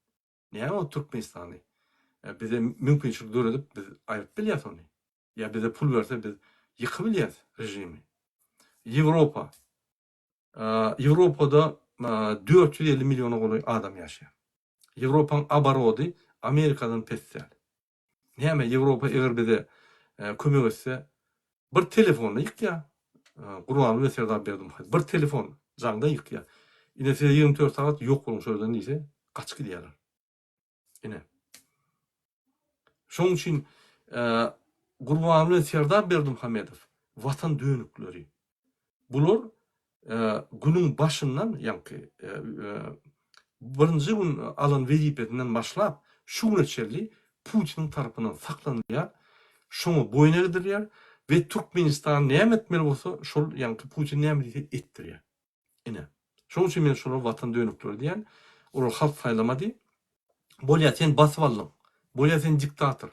Näme o Türkmenistany? Bize mümkinçilik döredip, biz aýryp bilýäs ony. Ýa bize pul berse, biz ýykyp bilýäs režimi. Ýewropa. Ýewropada 450 milliona golaý adam ýaşaýar. Ýewropaň oborody Amerikadan pes däl. Näme Ýewropa eger bize kömek etse bir telefonda ýykýar. Gurbanguly we Serdar Berdimuhamedow bir telefon jaňda ýykýar. Ine size 24 sagat ýok boluň şu ýerden diýse gaçyp gidýärler. Ine. Şonuň üçin Gurbanguly we Serdar Berdimuhamedow watan dönükleri. Bular günüň başyndan, ýaňky birinji gün alan wezipesinden başlap, şu güne çenli Putiniň tarapyndan saklanylýar, şoňa boýun egdirilýär we Türkmenistan näme etmeli bolsa, şol ýaňky Putin näme diýse etdirýär. Ine. Şonuň üçin men şolara watan dönükleri diýýän. Olar halk saýlamady. Bolýa sen basyp aldyň. Bolýa sen diktator.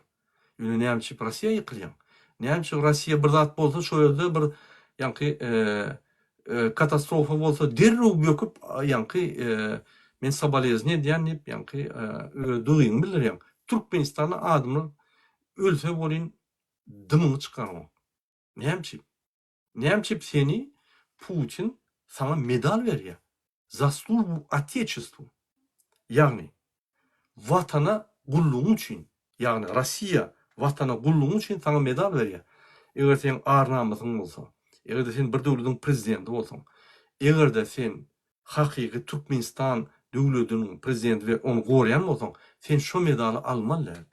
Ýöne näme üçin Rossiýa ýykylýaň? Näme üçin Rossiýa bir zat bolsa şo ýerde bir ýaňky katastrofa bolsa derrew böküp ýaňky men sobolezniýe edýän diýip ýaňky öz duýgyňy bildirýäň. Türkmenistanda adamlar ölse welin dymyňy çykaranok. Näme üçin? Näme üçin seni Putin saňa medal berýär? Za službu Otечеству. Ýagny, Watana gullugyň üçin, ýagny Rossiýa Watana gullugyň üçin saňa medal berýär. Eger seň ar-namysyň bolsa, eger-de sen bir döwlediň prezidenti bolsaň, eger-de sen hakyky Türkmenistan döwlediniň prezidenti we ony goraýan bolsaň, sen şo medaly almaly däl.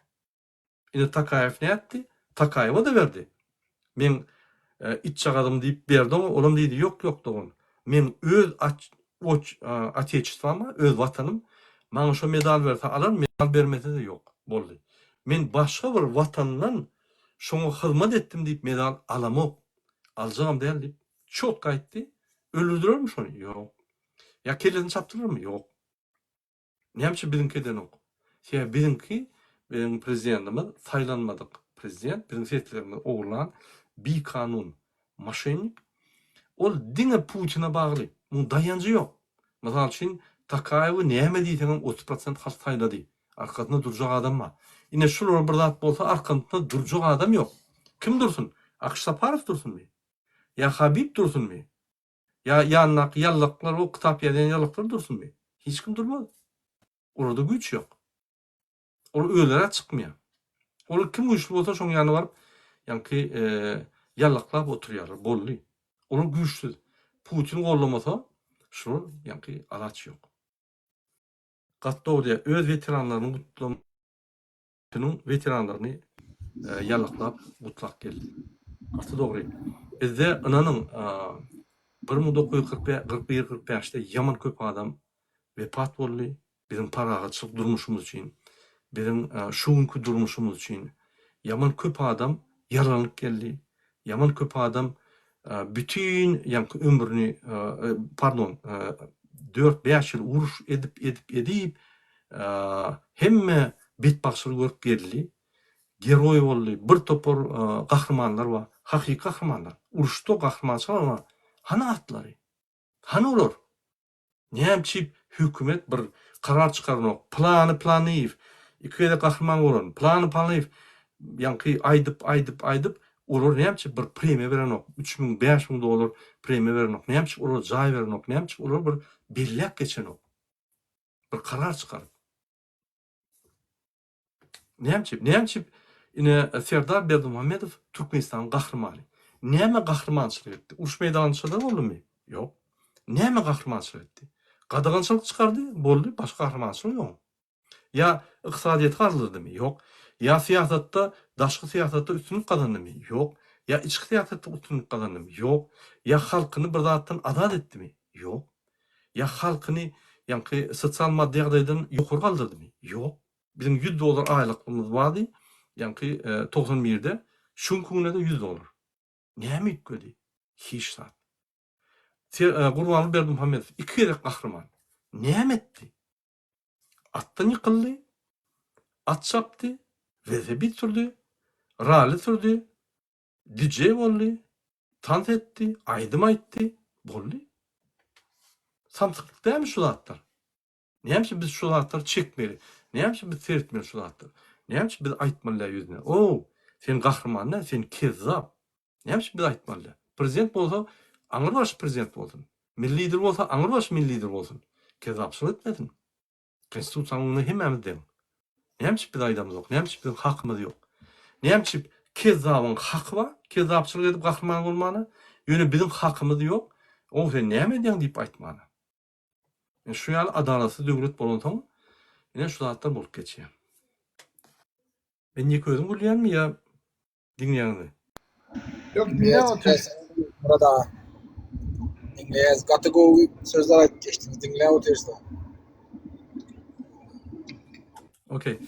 Ine Takaýew nätdi? Takaýewa-da berdi. Meň itjagazym diýip berdi oňa, olam diýdi, ýok, ýok dogan. Meň öz oteçestwam bar, öz watanym. Maňa şo medal berse alaryn, medal bermese-de ýok. Boldy. Men başga bir watandan şoňa hyzmat etdim diýip medal alamok. Aljagam däl diýip, çotga aýtdy. Öldürdilermi şony? Ýok. Ýa kellesini çapdylarmy? Ýok. Näme üçin biziňki edenok? Sebäbi biziňki, biziň prezidentimiz saýlanmadyk prezident, biziň seslerimizi ogurlan bikanun moşennik. Ol diňe Putine bagly. Muň daýanjy ýok. Mysal üçin, Takaýewi näme diýseňem 30 prosent halk saýlady. Arkasynda durjak adam bar. Ine şulara bir zat bolsa arkasynda durjak adam ýok. Kim dursun? Akyş Saparow dursunmy? Ýa Habib dursunmy? Ýa ýanyndaky ýallaklar o kitap ýazýan ýallaklar dursunmy? Hiç kim durmaz. Olarda güýç ýok. Ol özleri-ä çykmaýar. Olar kim güýçli bolsa şoň ýanyna baryp ýaňky ýallaklap oturýarlar. Boldy. Olar güýçsüz. Putin gollamasa şular ýaňky alaç ýok. Gaty dogry diýýär. Öz weteranlaryny gutlam. Putiniň weteranlaryny ýallaklap gutlap geldi. Gaty dogry. Bizde ynanyň 1941 45 de ýaman köp adam wepat boldy. Biziň parahatçylyk durmuşymyz üçin, biziň şu günki durmuşymyz üçin ýaman köp adam ýaralanyp geldi. Ýaman köp adam bütin ýaňky ömrüni, pardon, dört-bäş ýyl uruş edip, edip, edip, hemme betbagtçylygy görüp geldi. Geroý boldy. Bir topar gahrymanlar bar. Hakyky gahrymanlar. Uruşda gahrymançylar bar. Hany atlary? Hany olar? Näme üçin hökümet bir karar çykaranok? Plany Planyýew, iki gezek gahryman bolan Plany Planyýew ýaňky aýdyp, aýdyp, aýdyp, olar näme üçin bir premiýa berenok? 3000, 5000 dollar premiýa berenok. Näme üçin olara jaý berenok? Näme üçin olar bir belläp geçenok? Bir karar çykaryp. Näme üçin? Näme üçin ine Serdar Berdimuhamedow Türkmenistanyň gahrymany. Näme gahrymançylyk etdi? Uruş meýdançada boldumy? Ýok. Näme gahrymançylyk etdi? Gadagançylyk çykardy, boldy, başga gahrymançylyk ýok. Ýa ykdysadyýeti galdyrdymy? Ýok. Ýa syýasatda, daşky syýasatda üstünlik gazandymy? Ýok. Ýa içki syýasatda üstünlik gazandymy? Ýok. Ýa halkyny bir zatdan azat etdimi? Ýok. Ýa halkyny ýaňky sosial maddy ýagdaýdan ýokary galdyrdymy? Ýok. Biziň 100 dollar aýlyklygymyz bardy, ýaňky 91-de, şu günki günde-de 100 dollar. Näme üýtgedi? Hiç zat. Gurbanguly Berdimuhamedow iki gezek gahryman. Näme etdi? Atdan ýykyldy, at çapdy, welosiped sürdi, ralli sürdi, DJ boldy, tans etdi, aýdym aýtdy, boldy. Samsyklyk dälmi şu zatlar? Näme üçin biz şu zatlary çekmeli? Näme üçin biz seretmeli şu zatlary? Näme üçin biz aýtmaly däl ýüzüne? Ow, sen gahryman däl, sen kezzap. Näme üçin biz aýtmaly däl? Prezident bolsa, aňrybaş prezident bolsun. Milli lider bolsa, aňrybaş milli lider bolsun. Kezzapçylyk etmesin. Konstitusiýanyň öňünde hemmämiz deň. Näme üçin biz aýdamyzok? Näme üçin biziň hakymyz ýok? Näme üçin kezzabyň haky bar, kezzapçylyk edip gahryman bolmana, ýöne biziň hakymyz ýok, ow sen näme edýäň diýip aýtmana. Ine şu ýaly adalatsyz döwlet bolansoň, ine şu zatlar bolup geçýär. Men ýeke özüm gülýänmi ýa diňleýäňizmi? Ýok, diňläp otyrys. Myrat aga. Diňleýäs. Gaty gowy sözler aýdyp geçdiňiz. Diňläp otyrys. Okey.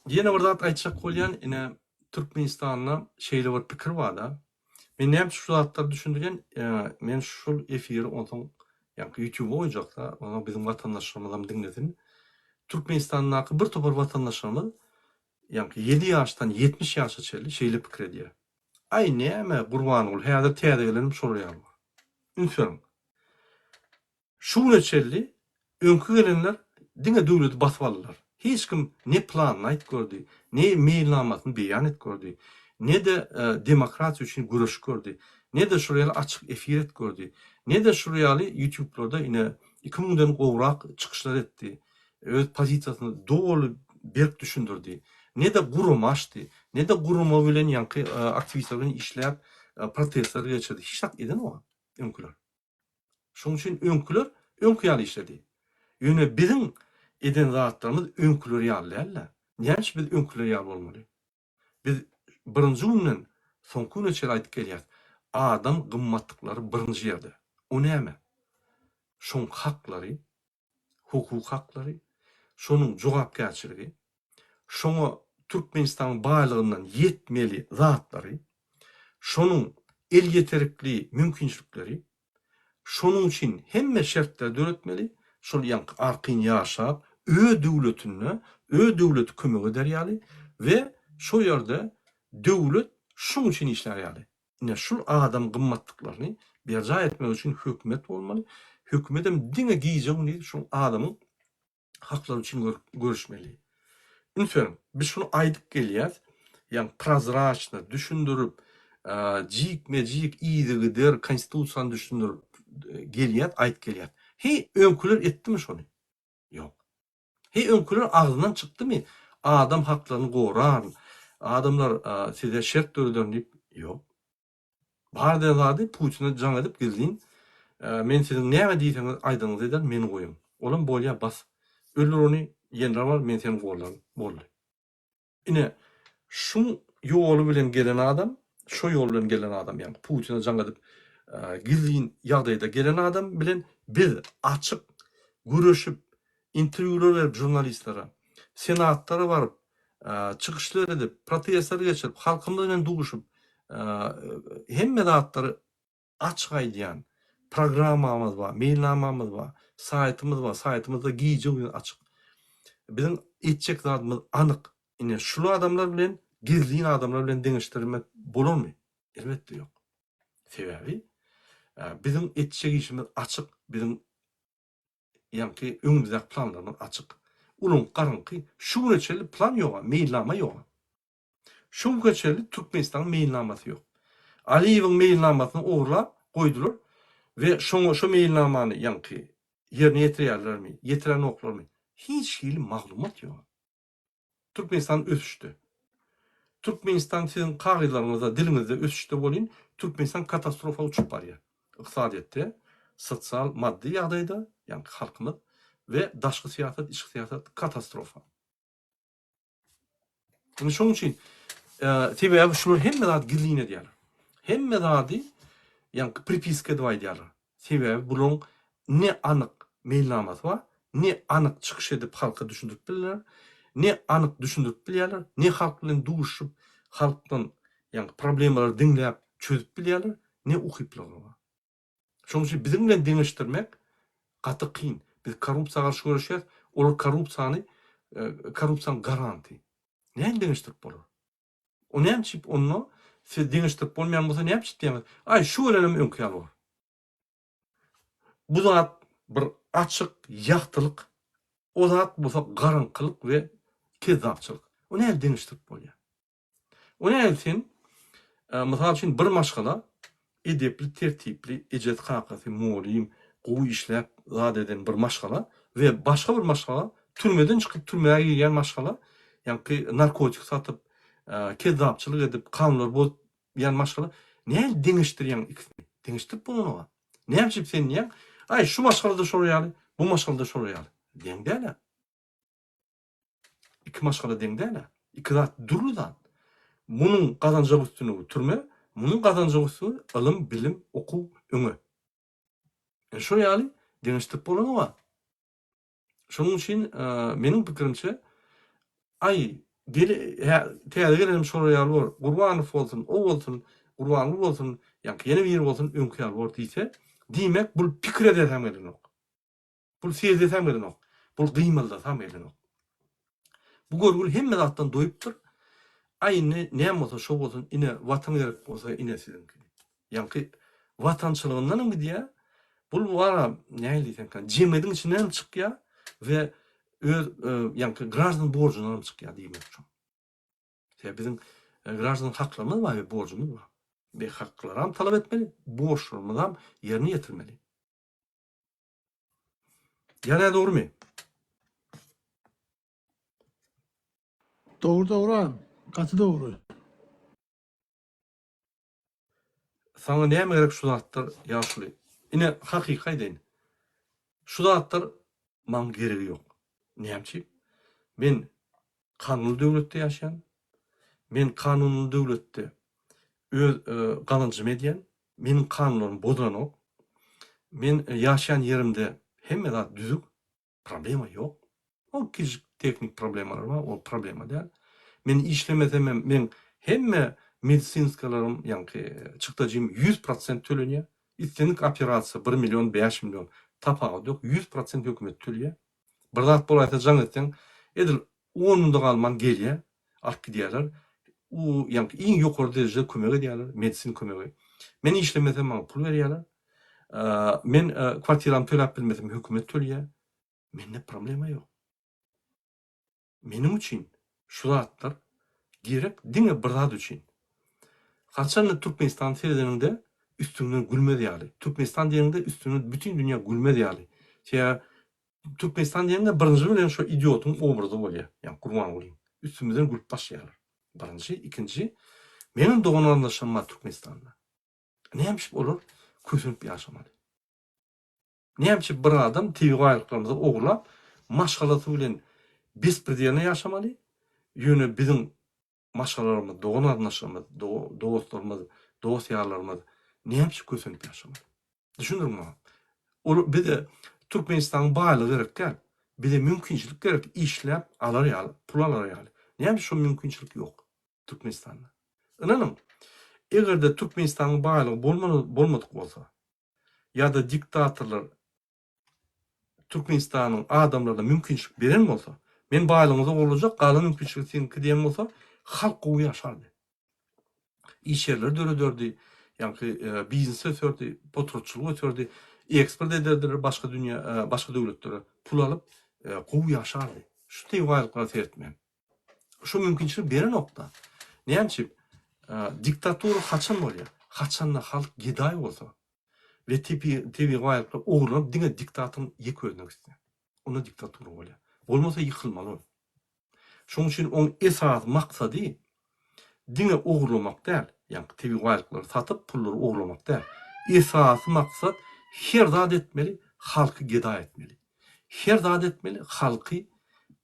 Ýene bir zat aýtjak bolýan, ine Türkmenistanda şeýle bir pikir bar-da. Men näme üçin şu zatlary düşündirýän? Men şul efiri onsoň ýaňky YouTube-a goýjakda, onsoň biziň watandaşlarymyzam diňlesin. Türkmenistandaky bir topar watandaşlarymyz ýaňky ýedi ýaşdan 70 ýaşa çenli şeýle pikir edýär. Aý näme Gurbanguly häzir täze gelenim şolar ýaly bor. Üns beriň. Şu güne çenli öňki gelenler diňe döwleti basyp aldylar. Hiç kim ne planyny aýtyp gördi, ne meýilnamasyny beýan edip gördi, ne-de demokratiýa üçin göreşip gördi, ne-de şular ýaly açyk efir edip gördi, ne-de şular ýaly ýutublarda ine iki müňden gowrak çykyşlar etdi, öz pozisiýasyny doly berk düşündirdi, ne-de gurama açdy, ne-de gurama bilen ýaňky aktiwistler bilen işläp protestler geçirdi. Hiç zat edenok öňküler. Şonuň üçin öňküler öňki ýaly işledi. Ýöne biziň eden zatlarymyz öňküler ýaly däl-de. Näme üçin biz öňküler ýaly bolmaly? Biz birinji günden soňky güne çenli aýdyp gelýäris. Adam gymmatlyklary birinji ýerde. O näme? Şoň haklary, hukuk haklary, şonuň jogapkärçiligi, şoňa Türkmenistanyň baýlygyndan ýetmeli zatlary, şonuň elýeterlikli mümkinçilikleri, şonuň üçin hemme şertleri döretmeli, şol ýaňky arkaýyn ýaşap, öz döwletinde öz döwleti kömek eder ýaly we şo ýerde döwlet şuň üçin işlär ýaly. Ine şul adam gymmatlyklaryny berjaý etmek üçin hökümet bolmaly. Hökümetem diňe gije-gündiz şul adamyň haklary üçin göreşmeli. Üns beriň, biz şuny aýdyp gelýäs, ýagny prozraçno düşündirip, jikme-jik yzygider konstitusiýany düşündirip gelýäs, aýdyp gelýäs. Heý, öňküler etdimi şony? Ýok. Heý, öňküler agzyndan çykdymy, adam haklaryny goraryn, adamlar size şert dörederin diýip? Ýok. Bar diýen zady Putine jaň edip gizlin, men siziň näme diýseňiz aýdanyňyzy ederin, meni goýuň. Olam bolýa bas. Öldür ony, ýenra bar, men seni gollaryn. Boldy. Ine, şuň ýoly bilen gelen adam, şo ýol bilen gelen adam, ýagny Putine jaň edip, gizlin ýagdaýda gelen adam bilen biz açyk göreşip, interwýular berip žurnalistlere, senatlara baryp, çykyşlar edip, protestler geçirip, halkymyz bilen duşup, hemme zatlary açyk aýdýan programmamyz bar, meýilnamamyz bar, saýtymyz bar, saýtymyzda gije-gündiz açyk. Biziň etjek zadymyz anyk. Ine, şul adamlar bilen gizlin adamlar bilen deňeşdirmek bolarmy? Elbetde ýok. Sebäbi biziň etjek işimiz açyk, biziň ýaňky öňümizdäki planlarymyz açyk. Ulyň garaňky şu güne çenli plan ýoga, meýilnama ýoga. Şu günke çenli Türkmenistanyň meýilnamasy ýok. Aliýewiň meýilnamasyny ogurlap goýdular we şoňa şo meýilnamany ýaňky ýerine ýetirýärlermi, ýetirenoklarmy hiç hili maglumat ýok. Türkmenistan ösüşde. Türkmenistan siziň kagyzlaryňyzda, diliňizde ösüşde bolyn, Türkmenistan katastrofa uçup barýar. Ykdysadyýetde, sosial, maddy ýagdaýda, ýaňky halkymyz we daşky syýasat, içki syýasat katastrofa. Indi şonuň üçin sebäbi şular hemme zady gizlin edýärler. Hemme zady ýaňky pripiska edip aýdýarlar. Sebäbi bularyň ne anyk meýilnamasy bar, ne anyk çykyş edip halka düşündirip bilýärler, ne anyk düşündirip bilýärler, ne halk bilen duşuşyp halkdan ýaňky problemalary diňläp çözüp bilýärler, ne ukyplygy bar. Şonuň üçin biziň bilen deňeşdirmek gaty kyn. Biz korrupsiýa garşy göreşýäris, olar korrupsiýany korrupsiýanyň garanty. Näme deňeşdirip bolar? O näme üçin onda siz deňeşdirip bolmaýan bolsa näme üçin diýýäňiz? Aý şu gelenem öňki ýaly bor. Bu zat bir açyk ýagtylyk, o zat bolsa garaňkylyk we kezzapçylyk. O näme deňeşdirip bolýar? O näme sen, mysal üçin bir maşgala edepli tertipli ejesi kakasy mugallym gowy işläp zat eden bir maşgala we başga bir maşgala türmeden çykyp türmä girýän maşgala ýaňky narkotik satyp kezzapçylyk edip kanunlary bozup ýan maşgala näme deňeşdirýäň ikisini deňeşdirip bolanoga näme üçin sen diýýäň aý şu maşgalada şol ýaly bu maşgalada şol ýaly deň dälä. Iki maşgala deň däl-ä. Iki zat dürli zat. Munuň gazanjak üstünligi türme, munuň gazanjak üstünligi ylym, bilim, okuw, öňe. Ine şol ýaly deňeşdirip bolanok-a. Şonuň üçin meniň pikirimçe, aý, gele, hä, täze gelenem şolar ýaly bor, Gurbanow bolsun, o bolsun, Gurbanguly bolsun, ýaňky ýene biri bolsun, öňki ýaly bor diýse, diýmek, bul pikir edesem gelenok. Bul sezesem gelenok. Bul gymyldasam gelenok. Bu görgüli hemme zatdan doýupdyr. Aý indi näme bolsa şo bolsun, ine watan gerek bolsa ine siziňki. Ýaňky watançylygyndanam gidýär. Bul wara nähili diýseňkä, jemgyýetiň içindenem çykýar we öz ýaňky graždan borjundanam çykýar diýmek üçin. Sebäbi biziň graždan haklarymyz bar we borjumyz bar. We haklaram talap etmeli, borçlarymyzam ýerine ýetirmeli. Ýa nädogrymy? Dogry dogry agam. Gaty dogry. Saňa näme gerek şu zatlar ýaşuly. Ine hakyky aýdaýyn. Şu zatlar maň geregi ýok. Näme üçin? Men kanuny döwletde ýaşaýan. Men kanunyly döwletde öz gazanjymy edýän. Meniň kanunlarym bozulanok. Men ýaşaýan ýerimde hemme zat düzük, problema ýok. O kiçijik tehnik problemalar bar, ol problema däl. Men işlemesemem meň hemme medisinskalarym, ýaňky çykdajym 100% tölenýär. Islendik operasiýa bir million, bäş million tapawudy ýok, 100% hökümet töleýär. Bir zat bolaýsa jaň etseň, edil On munda galman gelýär, alyp gidýärler. U ýaňky iň ýokary derejede kömek edýärler, medisin kömegi. Men işlemesem maňa pul berýärler. Men kwartiramy töläp bilmesem hökümet töleýär. Mende problema ýok. Meniň üçin şu zatlar gerek diňe bir zat üçin. Haçanda Türkmenistany seredeniňde üstüňden gülmez ýaly. Türkmenistan diýeniňde üstüňden bütin dünýä gülmez ýaly. Sebäbi Türkmenistan diýende birinji bilen şo idiotyň obrazy bolýar. Ýagny Gurbangulyň. Üstümizden gülüp başlaýarlar. Birinji, ikinji meňem dogan garyndaşlarym bar Türkmenistanda. Näme üçin olar kösenip ýaşamaly? Näme üçin bir adam tebigy baýlyklarymyzy ogurlap, maşgalasy bilen bespredelno ýaşamaly? Ýöne biziň maşgalalarymyz, dogan garyndaşlarymyz, dostlarymyz, dost ýarlarymyz näme üçin kösenip ýaşamaly? Düşündiriň maňa. Ol bize Türkmenistanyň baýlygy gerek däl. Bize mümkinçilik gerek işläp alar ýaly, pul alar ýaly. Näme şo mümkinçilik ýok Türkmenistanda. Ynanyň, eger-de Türkmenistanyň baýlygy bolmadyk bolsa, ýa-da diktatorlar Türkmenistanyň adamlaryna mümkinçilik beren bolsa, men baýlygyňyzy ogurlajak, galan mümkinçilik siziňki diýen bolsa, halk gowy ýaşardy. Iş ýerleri dörederdi, ýaňky biznes öserdi, potratçylyk öserdi, eksport ederdiler başga dünýä, başga döwletlere pul alyp, gowy ýaşardy. Şu tebigy baýlyklara seretmän. Şu mümkinçiligi berenok-da. Näme üçin? Diktatura haçan bolýar? Haçanda halk gedaý bolsa we tebigy baýlyklar ogurlanyp diňe diktatoryň ýeke özüne gitse. Onda diktatura bolýar. Bolmasa ýykylmaly ol. Şonuň üçin oň esasy maksady diňe ogurlamak däl, ýagny tebigy baýlyklary satyp pullary ogurlamak däl. Esasy maksat her zat etmeli, halky gedaý etmeli. Her zat etmeli, halky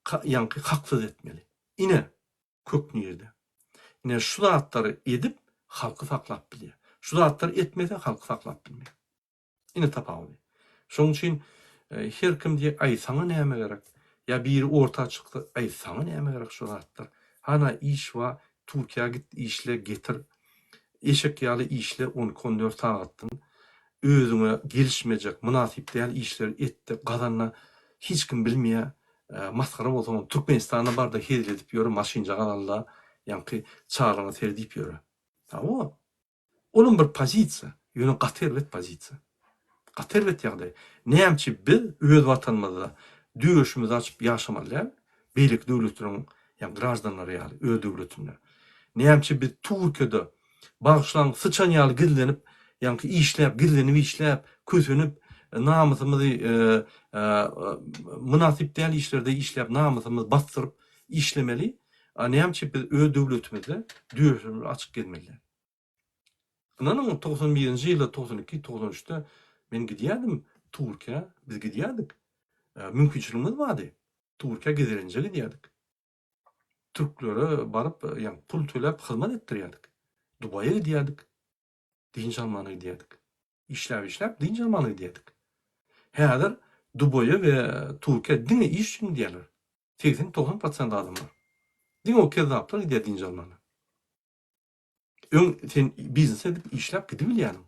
ýaňky haksyz etmeli. Ine, kök nirde. Ine şu zatlary edip halky saklap bilýär. Şu zatlary etmese halky saklap bilmeýär. Ine tapawudy. Şonuň üçin her kim diýýär, aý saňa näme gerek? Ýa biri orta çyksa, aý saňa näme gerek şu zatlar? Hana iş bar, Türkiýä git işle, getir. Eşek ýaly işle on iki, on dört sagatdan. Özüňe gelişmejek, mynasyp däl işleri et-de, gazan-da, hiç kim bilmeýär. Masgara bolsaňam Türkmenistanda bar-da hezil edip ýör, maşynjagaz al-da, ýaňky çagalaryňa seredip ýör. Hawa. Olam bir pozisiýa, ýöne gaty erbet pozisiýa. Gaty erbet ýagdaý. Nämçe biz öz watanymyzda döşümizi açyp ýaşamaly däl, beýleki döwletleriň ýa graždanlary ýaly öz döwletinde. Nämçe biz Türkiýede bagyşlaň syçan ýaly gizlenip, ýaňky işläp, gizlenip işläp, kösenip, namysymyzy mynasyp däl işlerde işläp, namysymyzy basdyryp işlemeli. A nämçe biz öz döwletimizde döşümizi açyk gezmeli däl. Ynanyň 91-nji ýylda 92, 93-de men gidýärdim Türkiýä, biz gidýärdik. Mümkinçiligimiz bardy. Türkiýä gezelenje gidýärdik. Türklere baryp, ýagny pul töläp hyzmat etdirýärdik. Dubaýa gidýärdik. Dynç almana gidýärdik. Işläp-işläp dynç almana gidýärdik. Häzir Dubaýa we Türkiýä diňe iş üçin gidýärler. 80-90 prosent adamlar. Diňe o kezzaplar gidýär dynç almana. Öň sen biznes edip işläp gidibilýärdiň.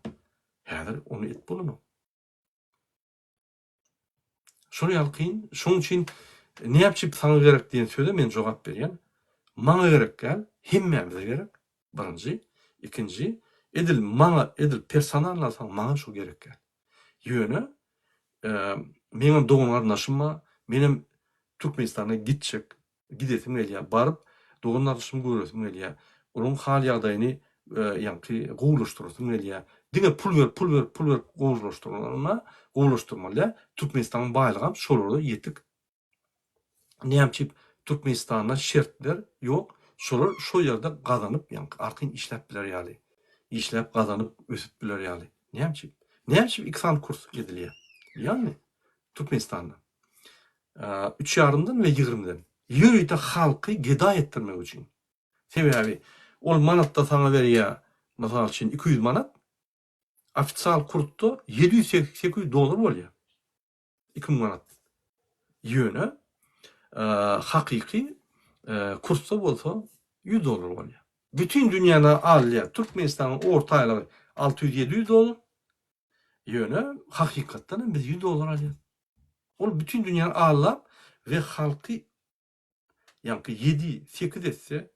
Häzir ony edip bolanok. Şol ýaly kyn. Şonuň üçin näpçip saňa gerek diýen söze men jogap berýän. Maňa gerek däl, hemmämize gerek. Birinji. Ikinji, edil maňa, edil personal alsaň maňa şo gerek däl. Ýöne meňem dogan-garyndaşym bar, menem Türkmenistana gitjek, gidesim gelýär. Baryp, dogan-garyndaşymy göresim gelýär. Olaryň hal-ýagdaýyny ýaňky gowulaşdyrasym gelýär. Diňe pul berip, pul berip, pul berip gowulaşdyrylanda, gowulaşdyrmaly däl. Türkmenistanyň baýlygam şolara ýetik. Näme üçin Türkmenistanda şertler ýok, şolar şo ýerde gazanyp, ýaňky arkaýyn işläp biler ýaly. Işläp, gazanyp, ösüp biler ýaly. Näme üçin? Näme üçin iki sany kurs edilýär? Bilýäňmi? Türkmenistanda. Üç ýarymdan we ýigrimiden. Ýörite halky gedaý etdirmek üçin. Sebäbi ol manatda saňa berýär, mysal üçin, 200 manat, ofisial kursda 700-800 dollar bolýar. 2000 manat. Ýöne hakyky kursda bolsa 100 dollar bolýar. Bütin dünýäni alýar. Türkmenistanyň orta aýlygy 600-700 dollar. Ýöne hakykatdan hem biz 100 dollar alýarys. Ol bütin dünýäni aldap we halky ýaňky ýedi, sekiz esse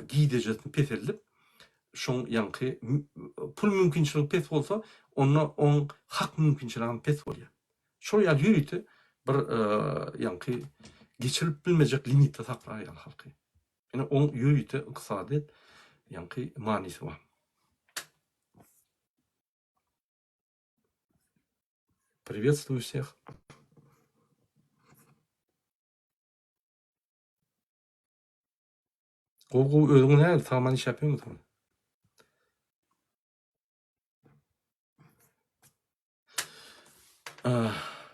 gidejesini peseldip, şoň ýaňky pul mümkinçiligi pes bolsa, onda oň hak mümkinçiligi hem pes bolýar. Şol ýaly ýörite bir ýaňky geçirilip bilmejek limitde saklar ýaly halky. Ine oň ýörite ykdysadyýet ýaňky manysy bar. Приветствую всех. Gowy gowy özüň näl saman iş yapýarmysyň?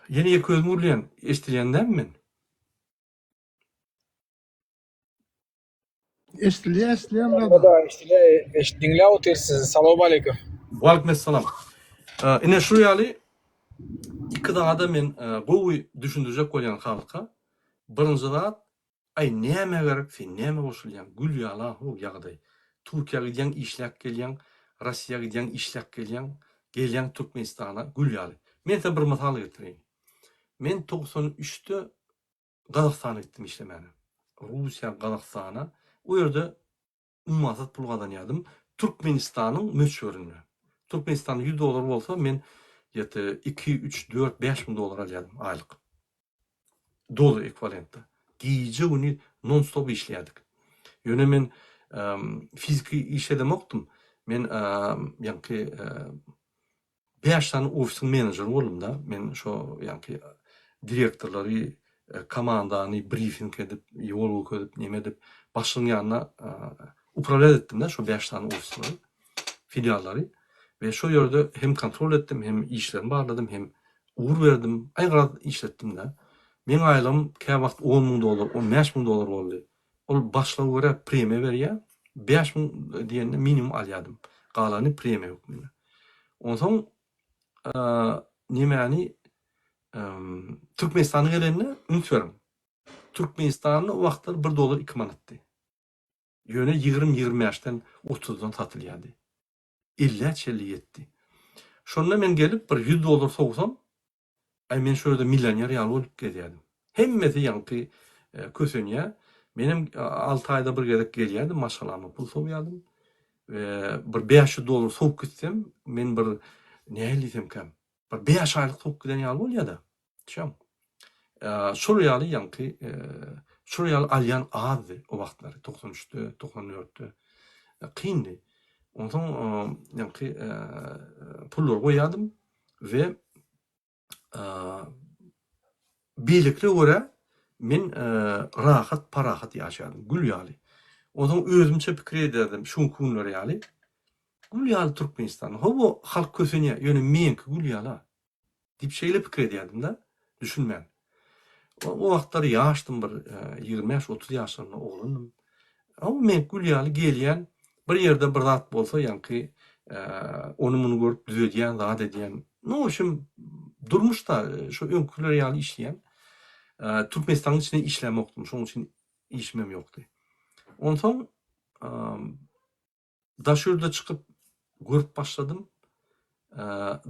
Ýene ýeke özüm gürleýän, eşdilýän dälmi men? Eşidilýär, eşidilýär Myrat aga. Eşidilýär, eş diňläp otyrys sizi. Salowmaleýkim. Waleýkim essalam. Ine şu ýaly. Iki zada men gowy düşündirjek bolýan halka. Birinji zat, aý nämä gerek sen nämä goşulýaň gül ýaly how ýagdaý. Türkiýä gidýäň işläp gelýäň, Rossiýa gidýäň işläp gelýäň, gelýäň Türkmenistana gül ýaly. Men size bir mysal getireýin. Men 93-de Gazagystana gitdim işlemäne. Russiýa, Gazagystana. O ýerde ummasyz pul gazanýardym. Türkmenistanyň möçberinde. Türkmenistanda 100 dollar bolsa men ýete 2, 3, 4, 5 müň dollar alýardym aýlyk. Dollar ekwiwalentde. Gije güni non stop işleýärdik. Ýöne men fiziki iş edemokdym. Men ýaňky Bäş sany ofisiň menejeri boldum-da. Men şo ýaňky direktorlary, komandany brifing edip, ýol görkezip, neme edip, başlygyň ýanynda uprawlýat etdim-de şo bäş sany ofisleri, filiallary. We şo ýerde hem kontrol etdim, hem işlerini barladym, hem ugur berdim. Aý garaz işletdim-de. Meň aýlygym käwagt on müň dollar, 15 müň dollar boldy. Ol başlyga görä premiýa berýär. 5000 diýende minimum alýardym. Galany premiýa hökmünde. Onsoň nemäni Türkmenistana gelende üns beriň. Türkmenistanda o wagtlar 1 dollar 2 manatdy. Ýöne 20-25-den 30-dan satylýardy. 50-ä çenli ýetdi. Şonda men gelip bir 100 dollar sowsam, Aý men şu ýerde millioner ýaly bolup gezýärdim. Hemmesi ýaňky kösenýär. Menem 6 aýda bir gezek gelýärdim, maşgalama pul sowýardym. We bir 500 dollar sowup gitsem, men bir nähili diýsemkäm, bir 5 aýlyk sowup giden ýaly bolýar-da. Düşýäňmi? Şol ýaly ýaňky şol ýaly alýan azdy o wagtlar, 93-de, 94-de. Kyndy. Onsoň ýaňky pullary goýýardym. We beýlekilere görä men rahat, parahat ýaşaýardym, gül ýaly. Onsoň özümçe pikir ederdim, şu günki günler ýaly, gül ýaly Türkmenistan. Hawa, halk kösenýär, ýöne meňki gül ýaly-a diýip şeýle pikir edýärdim-de, düşünmän. O wagtlar ýaşdym bir 25-30 ýaşlarynda oglandym. Hawa, meňki gül ýaly gelýän, bir ýerde bir zat bolsa, ýaňky ony-muny görüp düzedýän, zat edýän. Nu, w общем, durmuş-da şo öňküler ýaly işleýän. Türkmenistanyň içinde işlämokdym, şonuň üçin işimem ýokdy. Onsoň Daş ýurda çykyp görüp başladym.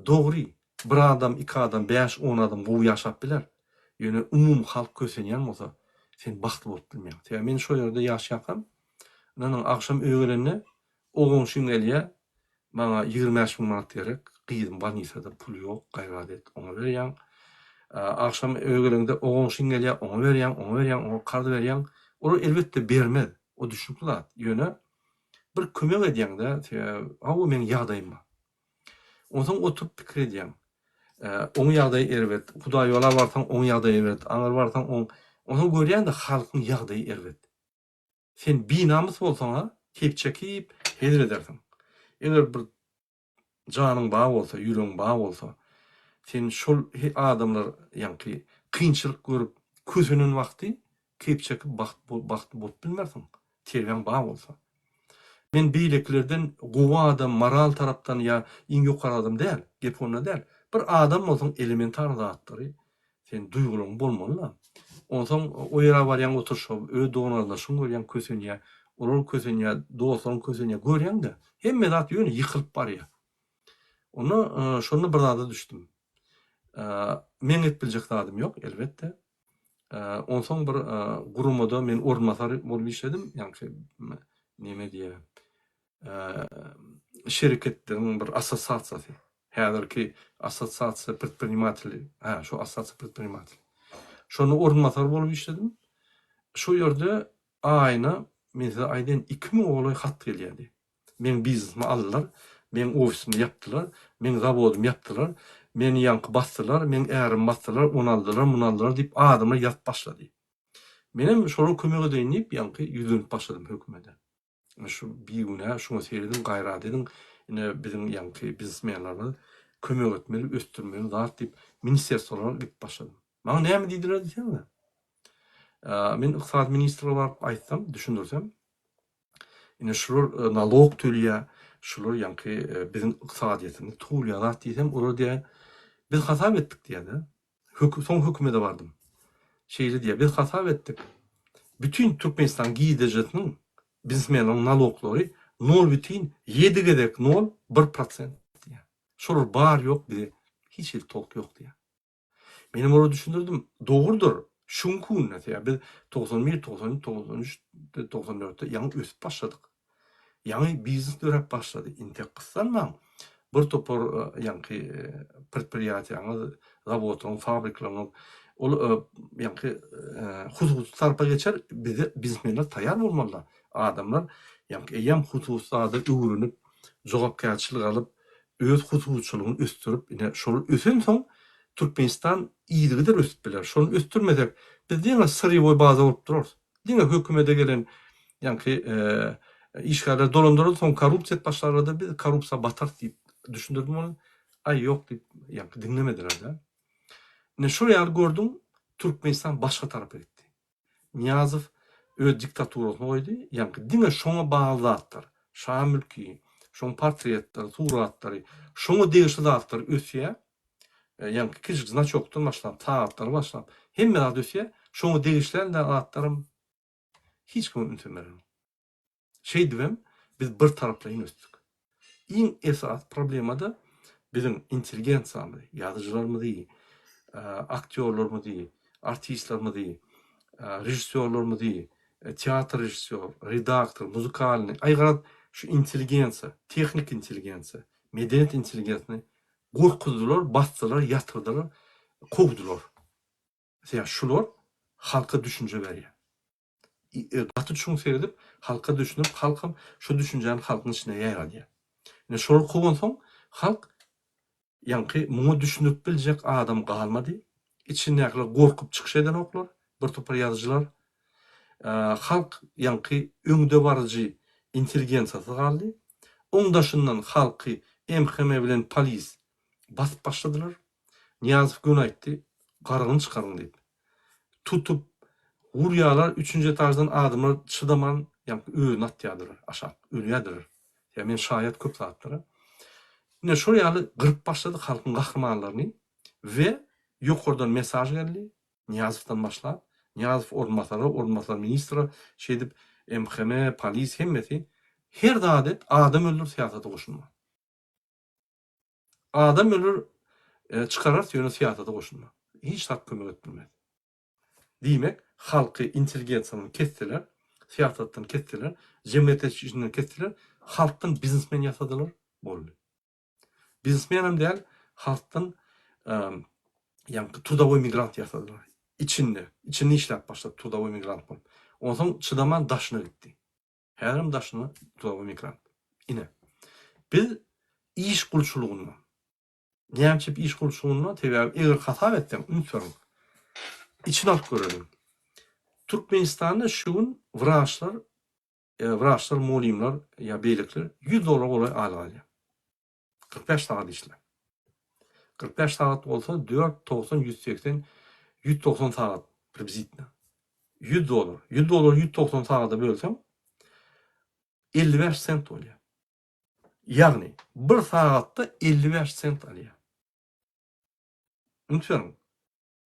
Dogry, bir adam, iki adam, bäş, on adam gowy ýaşap biler. Ýöne umumy halk kösenýän bolsa, sen bagtly bolup bilmeýäň. Sebäbi men şo ýerde ýaşaýarkam, ynanyň, agşam öýe gelende o goňşym gelýär, maňa 25 müň manat gerek, gyzym bolnisada, pul ýok, gaýrat et, oňa berýäň. Agşam öýe geleňde o goňşyň gelýär, oňa berýäň, oňa berýäň, oňa karz berýäň. Olar elbetde bermez, o düşnükli zat. Ýöne Bir kömek edýäňdä, sebäbi hawa meň ýagdaýym bar. Onsoň oturyp pikir edýäň. Oň ýagdaýy erbet, Hudaýýola barsaň oň ýagdaýy erbet, aňyr barsaň oň. Onsoň görýäň-de halkyň ýagdaýy erbet. Sen binamys bolsaň-a keýp çekip hezil edersiň. Eger bir janyň bar bolsa, ýüregiň bar bolsa, sen şol adamlar ýaňky kynçylyk görüp kösenen wagty keýp çekip bagt bagtly bolup bilmersiň, terbiýäň bar bolsa. Men beýlekilerden gowy adam, moral tarapdan ýa iň ýokary adam däl, gep onda däl. Bir adam bolsaň elementar zatlary sen duýgularyň bolmaly-da. Onsoň o ýere barýaň oturyşa öz dogan-garyndaşyň görýäň kösenýär, olar kösenýär, dostlaryň kösenýär, görýäň-de, hemme zat ýöne ýykylyp barýar. Onda şonda bir zada düşdüm. Meň edip biljek zadym ýok, elbetde. Onsoň bir guramada men orunbasar bolup işledim, ýaňky neme diýýär, şereketleriň bir assosiasiýasy. Häzirki assosiasiýa predprinimatelý, hä, şo assosiasiýa predprinimatelý. Şonda orunbasar bolup işledim. Şo ýerde aýyna, men size aýdaýyn, 2000 golaý hat gelýärdi. Meň biznesimi aldylar, meň ofisimi ýapdylar, meň zawodymy ýapdylar, meni ýaňky basdylar, meň ärimi basdylar, ony aldylar, muny aldylar diýip adamlar ýazyp başlady. Menem şolara kömek edeýin diýip, ýaňky ýüzlenip başladym hökümete. Şu bigünä, şuňa serediň, gaýrat ediň, ine biziň ýaňky biznesmenlerimiz kömek etmeli, ösdürmeli zat diýip, ministerstwolara gidip başladym. Maňa näme diýdiler diýseňize. Men ykdysady ministre baryp aýtsam, düşündirsem, ine şular nalog töleýär, şular ýaňky biziň ykdysadyýetimizi towlaýar zat diýsem, olar diýýär, Biz hasap etdik diýýär-de. Soň hökümede bardym. Şeýle diýýär, biz hasap etdik. Bütin Türkmenistanyň girdejesiniň biznesmenleriň naloglary nol bütin ýedi gezek nol bir prosent diýýär. Şolar bar ýok bize hiç hili tolk ýok diýýär. Menem olara düşündirdim, dogrudyr, şu günki günde, sebäbi biz 91, 92, 93, 94-de ýaňy ösüp başladyk. Ýaňy biznes döräp başlady. Intek gyssanmaň. Bir topar ýaňky predpriýatiýaňyz, zawodlaryňyz, fabrikleriňiz ol ýaňky hususy tarapa geçer, bize biznesmenler taýýar bolmalylar. Adamlar ýaňky eýýäm hususy zada öwrenip, jogapkärçilik alyp, öz hususyçylygyny ösdürip, ine, şol ösensoň Türkmenistan yzygider ösüp biler. Şony ösdürmesek, biz diňe syrýewoý baza bolup durarys. Diňe hökümede gelen ýaňky işgärler dolandyrar, soň korrupsiýa edip başlarlar-da, biz korrupsiýa batarys diýip düşündirdim ony. Aý, ýok diýip, ýaňky diňlemediler-de. Ine, şol ýaly gördüň, Türkmenistan başga tarapa gitdi. Nyýazow öz diktaturasyny goýdy, ýaňky diňe şoňa bagly zatlar, şa mülki, şoň portretleri, suratlary, şoňa degişli zatlar ösýär. Ýaňky kiçijik znaçokdan başlap, sagatlary başlap, hemme zat ösýär. Şoňa degişli däl zatlaram hiç kim ünsem berenok. Şeýdibem biz bir taraplaýyn ösdük. Iň esasy problema-da biziň intelligensiýamyzy, ýazyjylarymyzy, aktýorlarymyzy, artistlerimizi, režissýorlarymyzy, teatr režissýor, redaktor, muzykalnyý, aý garaz şu intelligensiýa, tehniki intelligensiýa, medeniýet intelligensiýasyny gorkuzdylar, basdylar, ýatyrdylar, kowdular. Sebäbi şular halka düşünje berýär. Gaty çuň seredip, halka düşünip, halkam şo düşünjäni halkyň içinde ýaýradýar. Ine şolary kowansoň, halk ýaňky muňa düşünip biljek adam galmady. Içindäkiler gorkup çykyş edenoklar, bir topar ýazyjylar. Halk ýaňky öňdebaryjy intelligensiýasyz galdy. Oň daşyndan halky MHM bilen polis basyp başladylar. Nyýazow göni aýtdy, Garygyny çykaryň diýip. Tutup, urýarlar, üçünji etaždan adamlar çydaman, ýaňky özüni atýardylar aşak, ölýärdiler. Ýa men şaýat köp zatlara. Ine şol ýaly gyryp başlady halkyň gahrymanlaryny we ýokardan mesaj geldi, Nyýazowdan başlap, Nyýazow orunbasara, orunbasar ministre, şeýdip MHM, polis hemmesi her zat et, adam öldür, syýasata goşulma. Adam öler çykararys ýöne syýasata goşulma. Hiç zat kömek edip bilmez. Diýmek halky intelligensiýadan kesdiler, syýasatdan kesdiler, jemgyýet işinden kesdiler, halkdan biznesmen ýasadylar, boldy. Biznesmenem däl, halkdan ýaňky trudowoý migrant ýasadylar. Içinde, içinde işläp başlady trudowoý migrant bolup. Onsoň çydaman daşyna gitdi. Häzirem daşynda trudowoý migrant. Ine, biz iş gulçulygynda. Näme üçin iş gulçulygynda? Sebäbi eger hasap etseň, üns beriň. Içini alyp göreliň. Türkmenistanda şu gün wraçlar, wraçlar, mugallymlar ýa beýlekiler 100 dollara golaý aýlyk alýar. 45 sagat işläp. 45 sagat bolsa 4, 90, 180, 190 sagat priblizitno. 100 dollar. 100 dollar 190 sagada bölseň 55 sent bolýar. Ýagny bir sagatda 55 sent alýar. Üns beriň.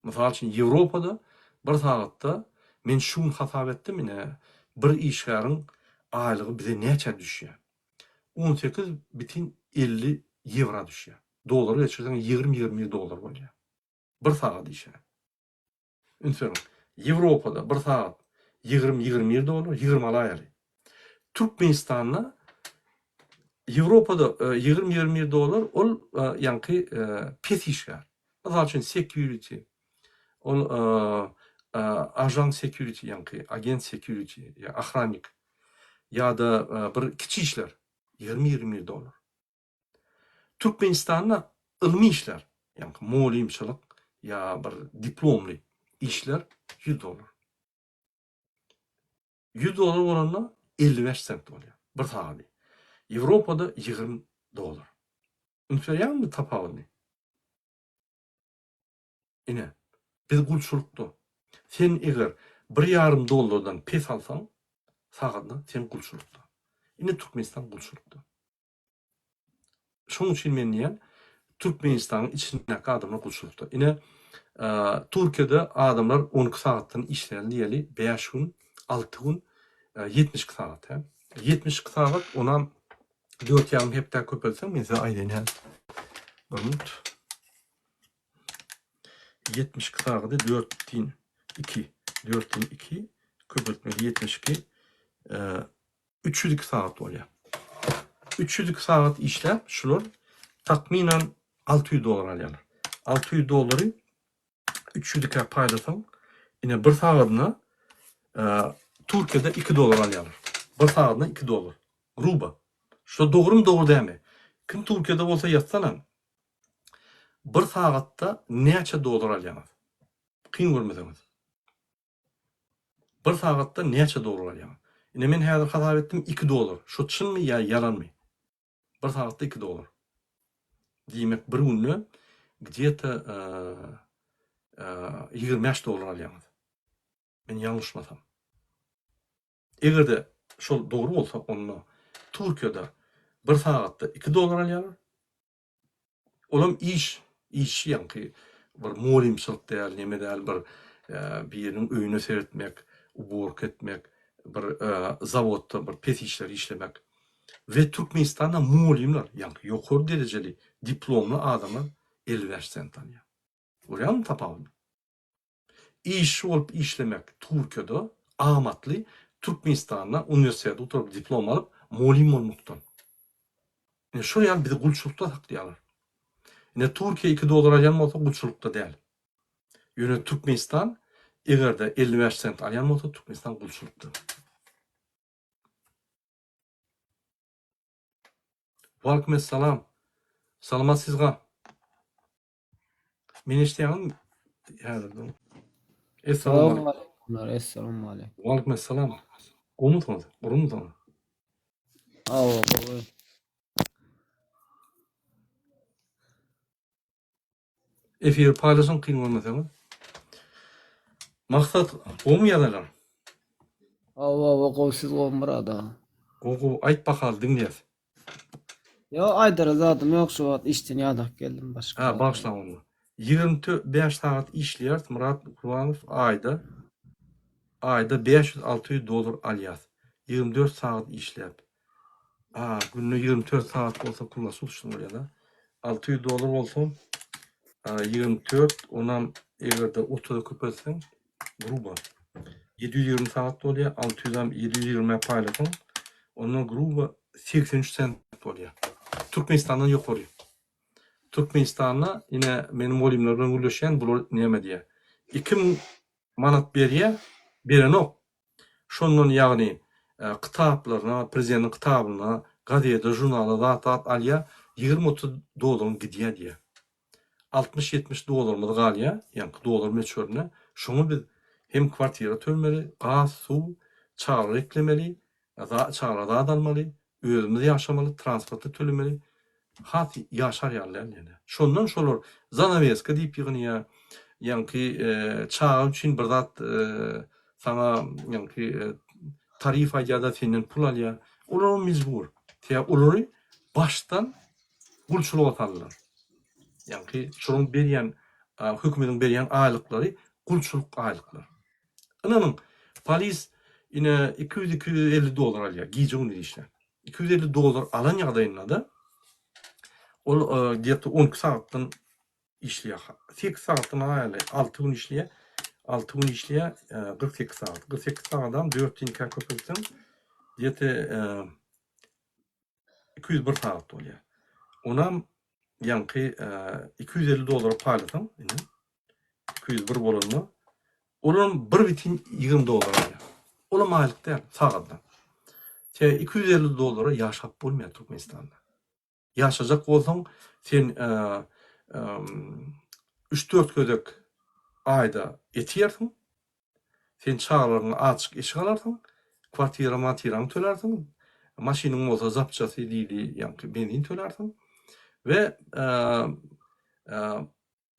Mysal üçin Ýewropada bir sagatda men şu gün hasap etdim ine bir işgäriň aýlygy bize näçä düşýär. 18 bitin 50 ýewra düşýär. Dollara geçirseň 20-21 dollar bolýar. Bir sagat işe. Üns beriň. Ýewropada bir sagat 20-21 dollar, 20 alaýaly. Türkmenistanda Ýewropada 20-21 dollar ol ýaňky pes işgär. Mysal üçin security ol ažan security ýaňky agent security ýa ohrannik ýa-da bir kiçi işler 20-21 dollar. Türkmenistanda ylmy işler ýaňky mugallymçylyk ýa bir diplomly işler 100 dollar. 100 dollar bolanda 55 sent bolýar bir sagady. Ýewropada 20 dollar. Üns berýäňizmi tapawudyny? Ine, biz gulçulykda. Sen eger bir ýarym dollardan pes alsaň sagadyna sen gulçulykda. Ine Türkmenistan gulçulykda. Şonuň üçin men diýýän, Türkmenistanyň içindäki adamlar gulçulykda. Ine, Türkiýede adamlar 12 sagatdan işleýär diýeli, 5 gün, 6 gün, 72 sagat, hä? 72 sagat, onam 4 ýarym hepdä köpeltseň, men size aýdaýyn hä. Bir minut. 72 sagady 4 din 2, 4 din 2 köpeltmeli 72, 302 sagat bolýar. 302 sagat işläp, şular takmynan 600 dollar alýarlar. 600 dollary 302-ä paýlasaň, ine bir sagadyna Türkiýede 2 dollar alýarlar. Bir sagadyna 2 dollar. Gruba. Şu dogrumy dogry dälmi? Kim Türkiýede bolsa ýazsana. Bir sagatda näçe dollar alýaňyz? Kyn görmeseňiz. Bir sagatda näçe dollar alýaňyz? Ine men häzir hasap etdim 2 dollar. Şu çynmy ýa ýalanmy? Bir sagatda 2 dollar. Diýmek bir günde gde-to 25 dollar alýaňyz. Men ýalňyşmasam. Eger-de şol dogry bolsa onda Türkiýede bir sagatda 2 dollar alýarlar. Olam iş, işçi ýaňky bir mugallymçylyk däl, neme däl bir biriniň öýüne seretmek, uborka etmek, bir zawodda bir pes işleri işlemek. We Türkmenistanda mugallymlar, ýaňky ýokary derejeli diplomly adamlar 55 sent alýar. Görýäňmi tapawudyny? Işçi bolup işlemek Türkiýede amatly, Türkmenistanda uniwersiteti gutaryp diplom alyp mugallym bolmakdan. Ine şol ýaly bizi gulçulykda saklaýarlar. Ine Türkiýe 2 dollar alýan bolsa gulçulykda däl. Ýöne Türkmenistan egerde 55 sent alýan bolsa Türkmenistan gulçulykda. Waleýkim essalam. Salamat sizga. Men eşidýäňizmi? Häzir dur. Essalamu aleýkum. Essalamu aleýkum. Waleýkim essalam. Gowumysyňyz? Gurumysyňyz? Hawa, gowy. Efiri paýlaşyň kyn görmeseňiz. Maksat gowumy ýazarlar? Hawa, hawa, gowy siz gowy Myrat aga. Gowy gowy aýt bakaly diňleýäs. Ýok aýdara zadym ýok şu wagt işden ýadap geldim başga. Ha bagyşlaň onda. 25 sagat işleýäris Myrat Gurbanow aýda aýda 500-600 dollar alýas. 24 sagat işläp. A günde 24 sagat bolsa kruglosutочный bolýar-da. 600 dollar bolsa 24 onam eger-de 30-a köpeltseň grubo 720 sagat bolýar. 600-am 720-ä paýlasaň onda grubo 83 sent bolýar. Türkmenistandan ýokary. Türkmenistanda ine meniň mugallymlar bilen gürleşýän bular näme diýýär. 2000 manat berýär, berenok. Şondan ýagny kitaplaryna, prezidentiň kitabyna, gazete, žurnala zat-zat alýar, 20-30 dollaryň gidýär diýýär. 60-70 dollarymyz galýar, ýaňky dollar möçberinde. Şoňa biz hem kwartira tölemeli, gaz, suw, çagalar eklemeli, çagalara zat almaly, özümiz ýaşamaly, transporta tölemeli. Has ýaşar ýaly däl ýöne. Şondan şolar zanaweska diýip ýygnaýar, ýaňky çaga üçin bir zat saňa ýaňky tarif aýdýar-da senden pul alýar. Olar mejbur. Sebäbi olary başdan gulçulyga saldylar. Ýaňky şolaryň berýän hökümetiň berýän aýlyklary gulçulyk aýlyklar. Ynanyň, polis ine 200-250 dollar alýar gije-gündiz işläp. 250 dollar alan ýagdaýynda-da ol gde-to 12 sagatdan işleýär. 8 sagatdan aýaly 6 gün işleýär. 6 gün işleýär, 48 sagat. 48 sagadam 4 günkä köpeltseň, gde-to 201 sagat bolýar. Onam ýaňky 250 dollara paýlasaň, indi 201 bolanda, olam 1,20 dollar alýar. Olam aýlyk däl, sagatdan. Te 250 dollara ýaşap bolmaýar Türkmenistanda. Ýaşajak bolsaň, sen 3-4 gezek aýda et ýersiň, Sen çagalaryňa azjyk eşik alarsyň, kwartira-matiraňy tölärsiň, maşynyň bolsa zapçasy diýdi, ýaňky benzin tölärsiň we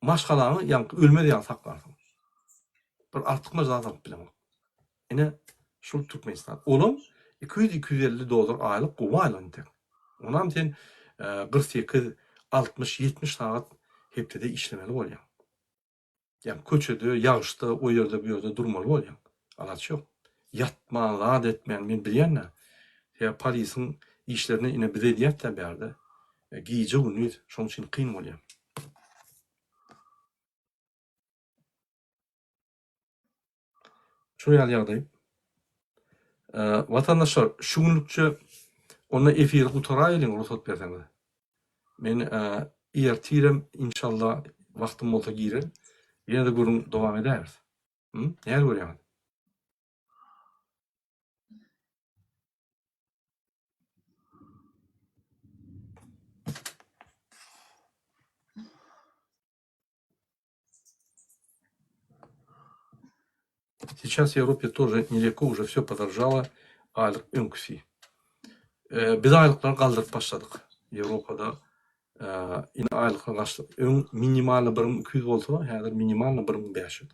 maşgalaňy ýaňky ölmez ýaly saklarsyň. Bir artykmaç zat alyp bileňok. Ine, şul Türkmenistan. Olam 200-250 dollar aýlyk gowy aýlyk entek. Onam sen 48, 60-70 sagat hepdede işlemeli bolýaň. Ýagny köçede, ýagyşda, o ýerde, bu ýerde durmaly bolýaň. Alaç ýok. Ýatman, zat etmän, men bilýän-dä. Sebäbi polisiň işlerini ine biz edýäs-dä bärde. Gije-gündiz, şonuň üçin kyn bolýar. Şol ýaly ýagdaý. Watandaşlar, şu günlükçe onda efiri gutaraýlyň rugsat berseňiz. Men ertirem inşallah wagtym bolsa girerin. Ýene-de gürrüň dowam edäris. Nähili görýäňiz? Сейчас в Европе тоже нелегко, уже все подорожало, aýlyk öňküsi. Biz aýlyklary galdyryp başladyk. Ýewropada indi aýlyklar gaçdy. Öň minimalny 1200 bolsa, häzir minimalny 1500.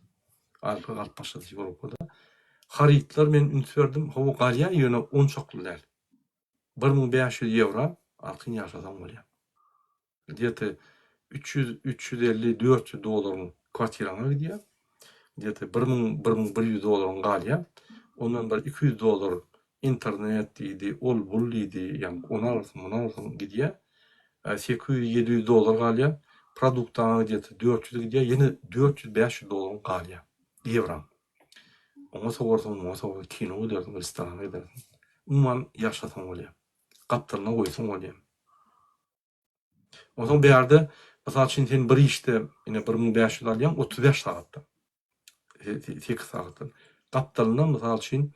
Aýlyklar galyp başlady Ýewropada. Harytlar men üns berdim, hawa galýar, ýöne onçakly däl. 1500 ýewro arkaýyn ýaşasaň bolýar. Gde-to 300, 350, 400 dollaryň kwartiraňa gidýär. Gde-to 1000, 1100 dollaryň galýar. Ondan bir 200 dollar internet diýdi, ol bul diýdi, ýagny ony alarsyň, muny alarsyň gidýär. 800, 700 dollar galýar. Produktaňa gde-to 400 gidýär, ýene 400, 500 dollaryň galýar. Ýewraň. Oňa sowarsyň, muňa sowarsyň, kino gidersiň, restorana gidersiň. Umuman ýaşasaň bolýar. Gapdalyna goýsaň bolýar. Onsoň bärde, mysal üçin, sen bir işde ine 1500 alýaň 35 sagatda. 8 sagatdan. Gapdalynda, mysal üçin,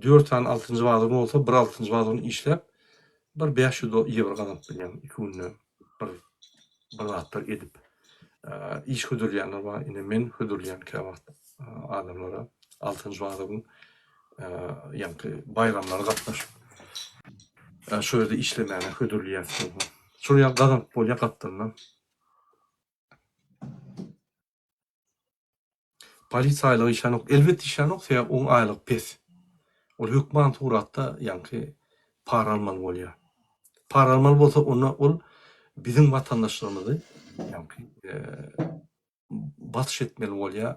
4 sany altynjy bazaryň bolsa, bir altynjy bazaryny işläp, bir 500 ýewro gazanyp bilýäň iki günde bir bir zatlar edip. Iş hödürleýänler bar. Ine men hödürleýän käwagt adamlara altynjy bazaryň ýaňky baýramlara gatnaşyp şo ýerde işlemäne hödürleýäs. Şol ýaly gazanyp bolýar gapdalyndan. Polisiýa aýlygy işlänok. Elbetde işlänok, sebäbi oň aýlygy pes. Ol hökman suratda ýaňky para almaly bolýar. Para almaly bolsa onda ol biziň watandaşlarymyzy ýaňky basyş etmeli bolýar.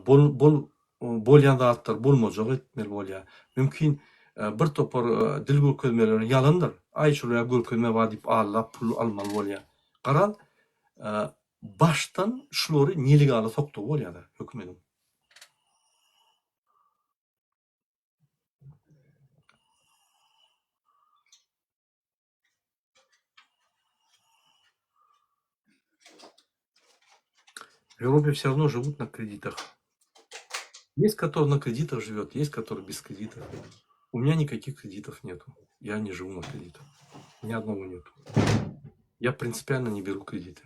Bol bol bolýan zatlar bolmajak etmeli bolýar. Mümkin bir topar dil görkezmeleri ýalandyr. Aý şular görkezme bar diýip aldap pul almaly bolýar. Garaz başdan şulary nelegala sokdugy bolýar-da hökümediň. В Европе все равно живут на кредитах. Есть, который на кредитах живет, есть, который без кредитов. У меня никаких кредитов нету. Я не живу на кредитах. Ни одного нету. Я принципиально не беру кредиты.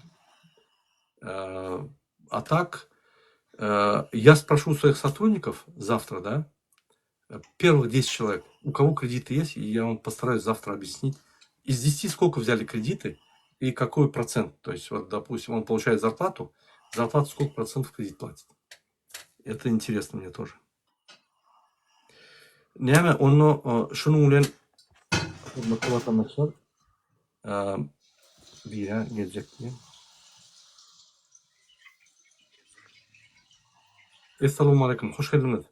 А так, я спрошу своих сотрудников завтра, да, первых 10 человек, у кого кредиты есть, и я вам постараюсь завтра объяснить, из 10 сколько взяли кредиты и какой процент. То есть, вот, допустим, он получает зарплату, зарплату сколько процентов кредит платит. Это интересно мне тоже. Näme, onda şunuň bilen hormatly watandaşlar, bira geljek diýen. Essalamu aleýkum, hoş geldiňiz.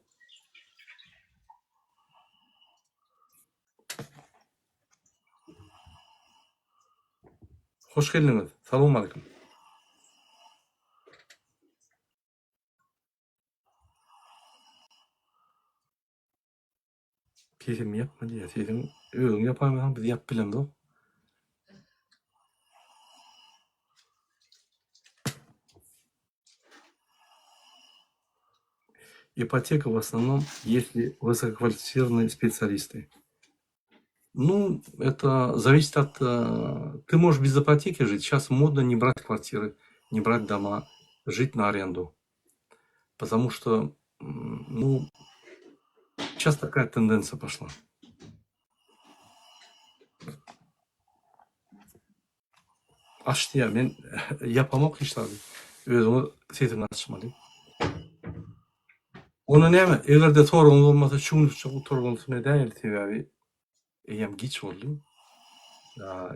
Hoş geldiňiz. Salam aleýkum. Sesimi ýapma diýýär. Sesiň özüň ýapaýmasaň biz ýapyp bilemzok. Ipoteka в основном, если высококвалифицированные специалисты. Ну, это зависит от... Э, ты можешь без ипотеки жить. Сейчас модно не брать квартиры, не брать дома, жить на аренду. Потому что, ну, сейчас такая тенденция пошла. Aç diýýär, men ýapamok hiç zady. Özüňiz sesiňi açmaly. Onda näme, eger-de soragyňyz bolmasa şu günlükçe gutargynsyny edäýeli, sebäbi eýýäm giç boldy.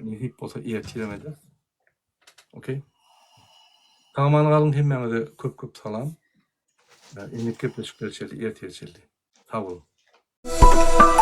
Nesip bolsa ertirem ederis. Okey. Sag-aman galyň hemmäňize köp köp salam. Indiki gepleşiklere çenli ertire çenli. Sag boluň.